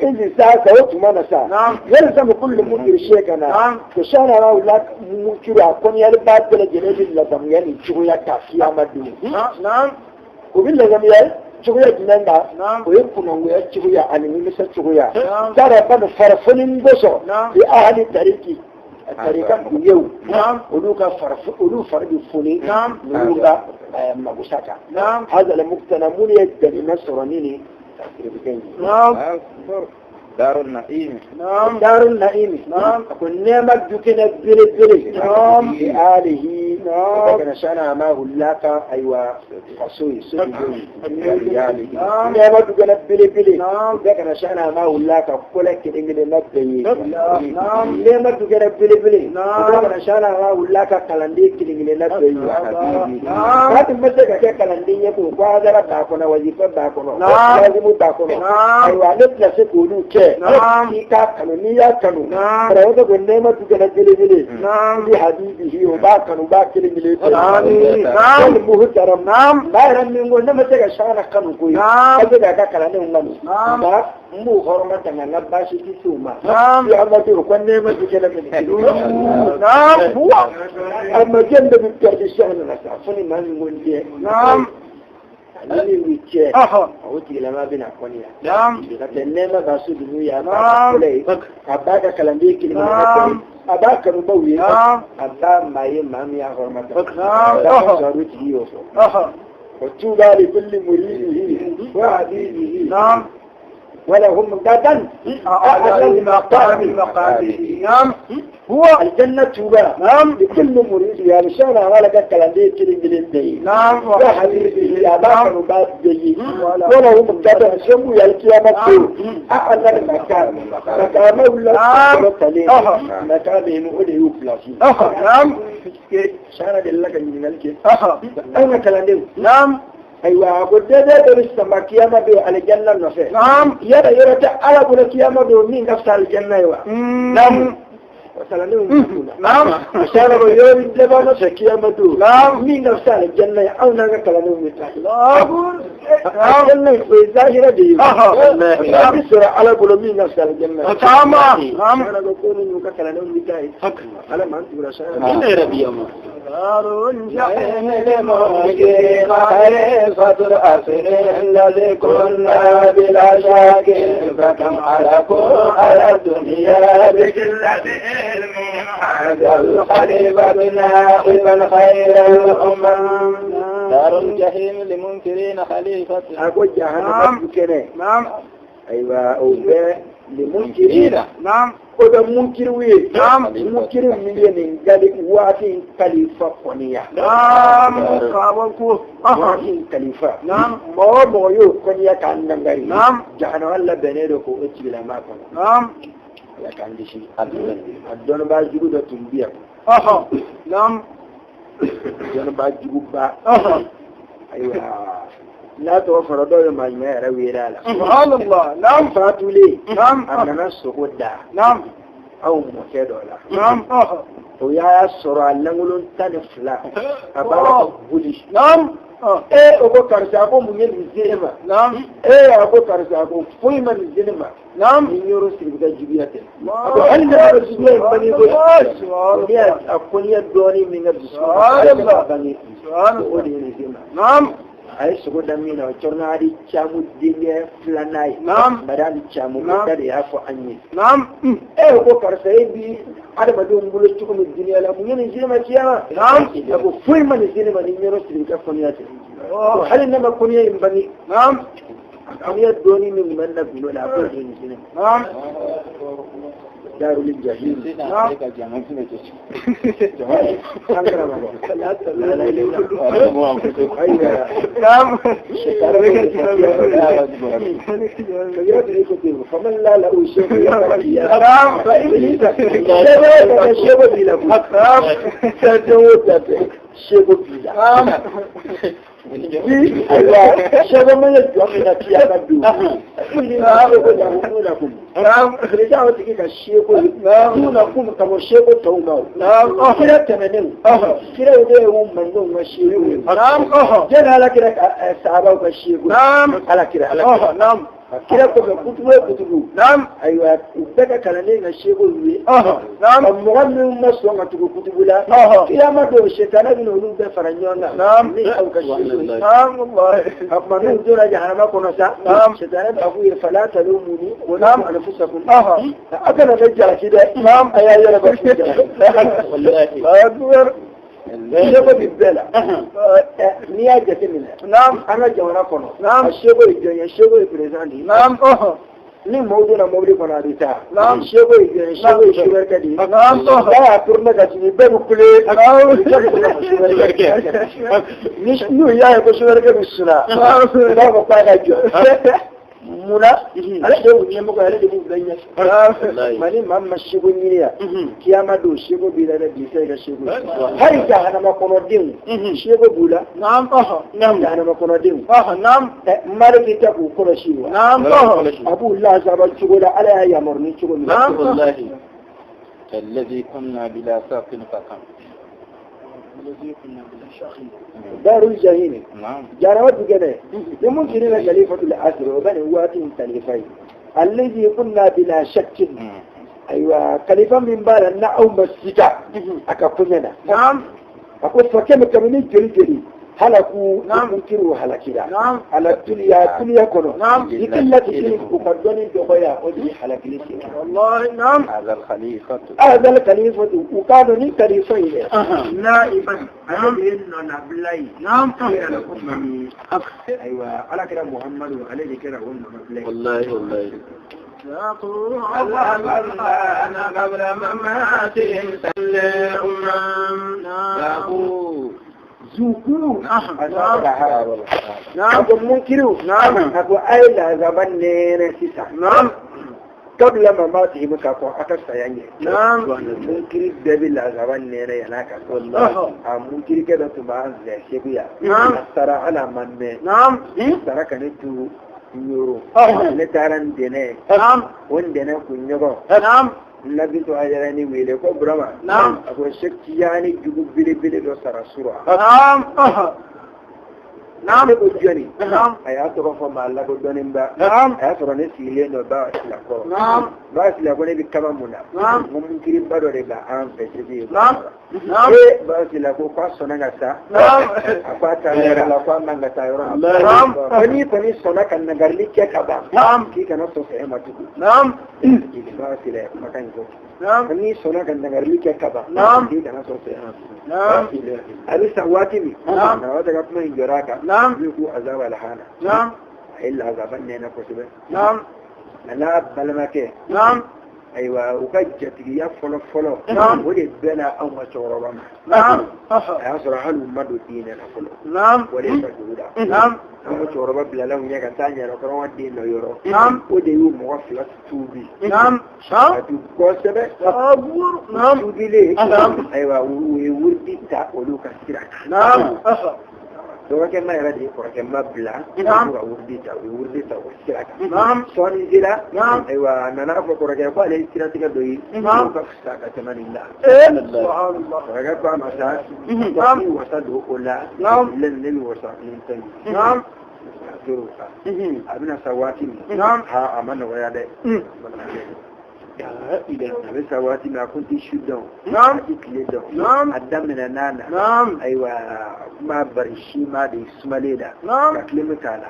إذ ذاك وتمنى سا. يلزم كل منكر شيخنا. كشان أنا لك منكر أكون يلبات بلا جنيه لازم يعني شوية كيامة بيني. نعم. وباللازم يعني cogoya jumɛn na o ye kunnangoya cogoya ani nimisa cogoya taara ban farafoni kosɔn bi ahali tariki tarika dungew olu ka farafin olu fari bɛ foni ninnu ka magosa kan hazala muktana minnu ye ganima sɔrɔ ni nin sirifɛn ye. دار النعيم. نعم. دار النعيم. نعم. أكون نعمة جوكنا بلي بلي. نعم. لآله. نعم. لكن شأنها ما هلاك أيوة قصوي سجون. نعم. نعمة جوكنا بلي بلي. نعم. لكن شأنها ما هلاك كل كلمة نبي. نعم. نعمة جوكنا بلي بلي. نعم. لكن شأنها ما هلاك كلندي كلمة نبي. نعم. هذا المسك كلندي يكون قادر باكونا وظيفة باكونا. نعم. لازم باكونا. نعم. أيوة نبلا سكولو كي. نعم. K'i k'a kanu n'i y'a kanu نعم. karamɔgɔ ko nɛɛma dugana belebele نعم. li habibihi o b'a kanu b'a kelen kelen آمين. نعم. wal muhtaram نعم. ba yɛrɛ min ko ne ma se ka sara kanu koyi نعم. ka se k'a ka kalandenw kanu نعم. nka n b'u hɔrɔma ta nka n ka baasi tɛ se u ma نعم. bi amadu ko nɛɛma dugana belebele نعم. هو. a ma jɛn bɛɛ bɛ pɛrɛdi sɔn na sa fo ni maa min ko n tɛ نعم. ale ni w'i cɛ أها. o tigilama bɛna kɔniya نعم. ka tɛ nɛɛma b'a so dunun ye a b'a نعم. kɔlɛ ye a b'a ka kalanden kelen kelen نعم. a b'a kanubaw ye نعم. a b'a maa ye maa min y'a hɔrɔma ta نعم. a b'a sɔrɔ tigi y'o fɔ أها. o tuba li kulli muridihi wa habibihi نعم. ولهم غدا أعلى المقام مقامه. نعم. هو. الجنة توبة نعم. لكل مريد يا بشان عمالك كلام كلين كلين بي نعم. يا حبيبي يا باكر وباب بي ولا هم غدا سمو يا القيامة أعلى المكان مكان ولا نعم. مكان هو اللي يبلاسي أها. نعم. شانا دلك من الكي أها. أنا كلام نعم. أيوة قد ده درس ما قيامة بي على الجنة نفسه نعم. يرى يرى تعالى بنا قيامة بي مين نفس الجنة أيوة نعم. نعم. عشان يوم لبنا قيامة نعم. مين نفس الجنة أو نجا كلامه مثال نعم. الجنة الظاهرة دي أها. بسرعة على بنا مين نفس الجنة تمام. نعم. أنا بقول إنه كلامه مثال على ما أنت ولا شيء دار الجحيم لمنكر خليفة الأسر الذي كنا بلا شك فكم علقوا على الدنيا بقلة علم هذا الخليفة نائبا خير الأمم دار الجحيم لمنكرين خليفة أقول جهنم كنا نعم. أيوة أو لمنكرين نعم. o bɛ munkiriw ye Naam. munkiri min ye nin gali waati in kalifa kɔniya نعم. كابوكو. أها. waati in kalifa نعم. mɔgɔ o mɔgɔ y'o kɔniya k'a nangari Naam. jahanama labɛnnen don k'o tigilama kɔnɔ نعم. ala k'an kisi a dɔnnibaa jugu dɔ tun bɛ yan أها. نعم. dɔnnibaa juguba أها. ayiwa n'a tɔgɔ fɔra dɔw ye maa ɲuman yɛrɛ wele a la سبحان الله. نعم. fatulen نعم. a nana sogo da نعم. aw mɔkɛ dɔ la نعم. أها. o y'a sɔrɔ a lankolon 12 a b'a la ka boli نعم. أه. ee o ko karisa a ko mun ye nin se e ma نعم. ee a ko karisa a ko foyi ma nin se ne ma نعم. ni yɔrɔ siri ka juguya tɛ a ko hali ne ka juguya in bange ko ne y'a a kɔniya dɔɔnin min ka dusu ale ka bange o de ye nin se ma نعم. a ye sogo da min na o cɔrɔna hali camu denkɛ filanan ye Naam. bari hali camu o da de y'a fɔ an ye نعم. e ko karisa e bi adamadenw bolo cogo min duniya la mun ye nin se ma kiyama Naam. a ko foyi ma nin se ne ma ni yɔrɔ siri ka kɔniya tɛ ko hali ne ma kɔniya in bange نعم. kɔniya dɔɔnin min tun bɛ ne na gundo la a k'o de ye nin se ne ma نعم. Darul Jahim. فمن لا له شيء sɛbɛn mana jɔ min na kiyama don o tigi ka seko kun ka bɔ seko tɔw ma o kira tɛmɛnenw kiraw de y'u mandenw ka seko ye jɛnɛ ala kira ka sahabaw ka seko ala kira kira kɔfɛ kutubu ye kutubu ayiwa u bɛɛ ka kalanden ka seko ye ka mɔgɔ minnu ma sɔn ka tugu kutubu la kiyama don sitanɛ bɛna olu bɛɛ fara ɲɔgɔn kan ni aw ka seko ye a tuma n'u donna jahanama kɔnɔ sa sitanɛ b'a f'u ye fala talumuni wa lumu anfusakum a kana ne jalaki dɛ a y'a yɛrɛ bɛ fu jalaki seko bɛ bɛɛ la n'i y'a jateminɛ an ka jamana kɔnɔ a seko ye jɔn ye seko ye président de ye ni maaw donna mobili kɔnɔ a bɛ taa seko ye jɔn ye seko ye sofɛrikɛ de ye n'a y'a tourné ka jigin bɛɛ bɛ kule ni n'u y'a ye ko sofɛrikɛ bɛ sunaa u b'a fɔ k'a ka jɔ munna ale de y'u ɲɛmɔgɔ ye ale de b'u bɛɛ ɲɛfɛ nka ni maa min ma seko ɲini yan kiyama don seko b'i la dɛ bi i ka seko hali jahanama kɔnɔdenw seko b'u la jahanama kɔnɔdenw maliki tɛ k'u kɔlɔsi wa a b'u lazaba cogo la ala y'a yamaru ni cogo min na. الذي كنا بلا ساق فقط دار الجحيم جرى جنة يمكن أن خليفة العصر وبني واتي خليفة الذي كنا بلا شك أيوة خليفة من بال نعم مسجد أكفنا نعم أقول فكم كمني جري جري هلكوا منكروا هلكيا على الدنيا دنيا كنو نعم لكل تلك وقدني دغيا ودي هلكلي والله نعم هذا الخليفة هذا الخليفة وكانوا ني خليفة نائبا نعم نعم أيوة على كلام محمد وعليه كده والله والله الله قبل مماتهم سلم zuku ako munkiru ako ay lazaban nere sisa kabla mamati muka ko aka saya nye munkiri bɛɛ bɛ lazaban nere yana ka a munkiri kɛ dɔ tun b'an fɛ segu yan a sara hali a ma mɛn sara ka ne tu Ɲoro ne taara n dɛnɛ o n dɛnɛ kunɲɔgɔn nabi to a yɛrɛ ni wele ko Burama a ko Sɛki Tijani jugu belebele dɔ sara sura ne ko jɔnni a y'a tɔgɔ fɔ maa lakodɔnnenba a y'a sɔrɔ ne sigilen dɔ ba Silakɔrɔ ba Silakɔ ne bɛ kaba mun na n ko munkiriba dɔ de b'an fɛ Segu yen ee ba Silakɔ k'a sɔnna ka sa a ko a taara yɔrɔ la k'a man ka taa yɔrɔ la ko n'i kɔni sɔnna ka nagarili kɛ ka ban k'i kana sɔn fɛ ma tugun ba Sila ye kumakan in fɔ ko n'i sɔnna ka nagarili kɛ ka ban k'i kana sɔn fɛ ma tugun a bɛ sa waati min na o tɛ ka kuma in jɔra a kan ne ko azaba alhana a ye lazaba nɛnɛ kosɛbɛ a n'a balimakɛ ayiwa u ka jatigiya fɔlɔ fɔlɔ o de bɛnna anw ka cɛkɔrɔba ma a y'a sɔrɔ hali u ma don diinɛ la fɔlɔ o de ka jugu da an ka cɛkɔrɔba bilala u ɲɛ ka taa ɲɛrɛkɔrɔ ka den dɔ yɔrɔ o de y'u mɔgɔ fila tuubi ka tu kosɛbɛ tuubilen ayiwa u ye wurudi ta olu ka sira kan dɔgɔkɛ ma yɛrɛ de ye kɔrɔkɛ ma bila k'u ka wurudi ta u ye wurudi ta u ka sira kan sɔɔni sera ayiwa a nana fɔ kɔrɔkɛ ko ale ye siratigɛ dɔ ye k'o ka fisa ka tɛmɛ nin la kɔrɔkɛ ko a ma sa k'i wasa don o la ne bɛ wasa ni fɛn ye a tor'o kan a bɛna sa waati min a ma nɔgɔya dɛ a bɛ sa waati min a ko n tɛ su dɔn a tɛ tile dɔn a daminɛ n'a na ayiwa kuma bari si ma de sumalen la ka tile bɛ k'a la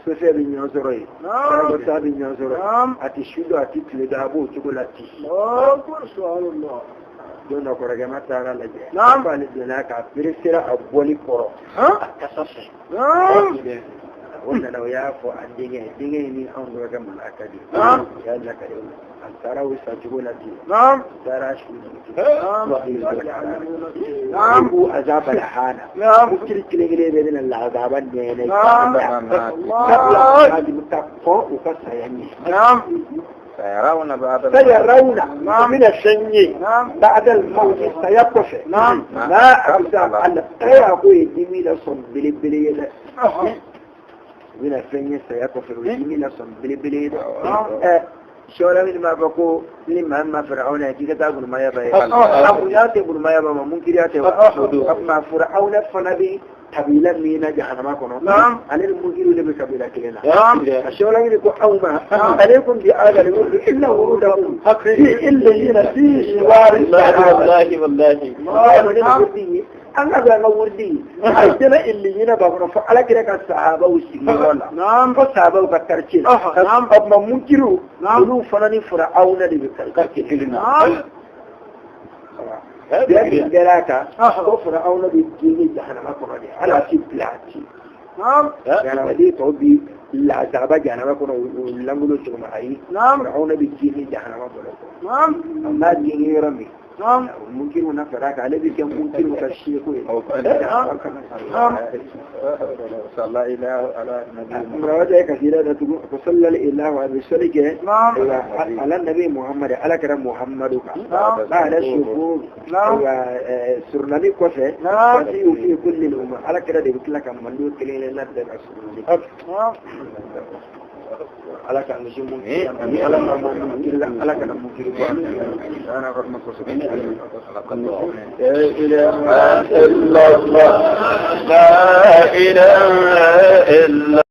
sofɛ bɛ ɲɔgɔn sɔrɔ yen karakɔta bɛ ɲɔgɔn sɔrɔ yen a tɛ su dɔn a tɛ tile dɔn a b'o cogo la ten don dɔ kɔrɔkɛ ma taara lajɛ k'ale donna k'a peresera a bɔli kɔrɔ a kasa fɛ. O nana o y'a fɔ a denkɛ denkɛ in ni anw dɔgɔkɛ malaka de ye o y'a lakale o la a taara o sacogo la ten taara su ko azaba lahana munkiri kelen kelen bɛɛ bɛna lazaba nɛnɛ sabula ka kɔn u ka saya ɲɛ سيرون بعد سيرون من الشيء بعد الموت سيقف ما أبدا على أي جميلة صن بلي بلي من الشيء سيقف جميلة صن بلي بلي shawara min ma fɔ ko ni maa ma Firawuna k'i ka taa gurumaya ba ye a tɛ gurumaya ba ma munkiriya tɛ wa a tuma Firawuna fana bɛ kabila min na jahanama kɔnɔ ale ni munkiriw de bɛ kabila kelen na a shawara min ko aw ma alaikum bi adal wurdi illa wurudakum fi illiyina fi shiwari wallahi wallahi wallahi an ka an ka wurdi a sera illiyina ba kɔnɔ fo ala kira ka sahabaw sigiyɔrɔ la fo sahabaw ka quartier la o tuma munkiriw olu fana ni Firawuna de bɛ quartier kelen na bɛɛ bin kɛra a kan ko Firawuna bɛ genge jahanama kɔnɔ de ala ti bila a ti jahanamaden tɔw bi lazaba jahanama kɔnɔ o langolo cogo min ayi Firawuna bɛ genge jahanama kɔnɔ a b'a genge yɔrɔ min munkiru na fara kan ale bɛ kɛ munkiru ka seko ye murawata kasira da tugun ko sallallahu alaihi wa sallam kɛ ala nabi muhammad ala kɛra muhammadu kan ba'da shuhur wa surnali kɔfɛ kasi fi kulli umma ala kɛra de bɛ tila ka mando kelen kelen na bɛɛ ka surnali ala k'an kisi munkiri ala ka munkiri ala kana munkiri bɔ ana ka kuma kosɛbɛ la ilaha illallah la ilaha illa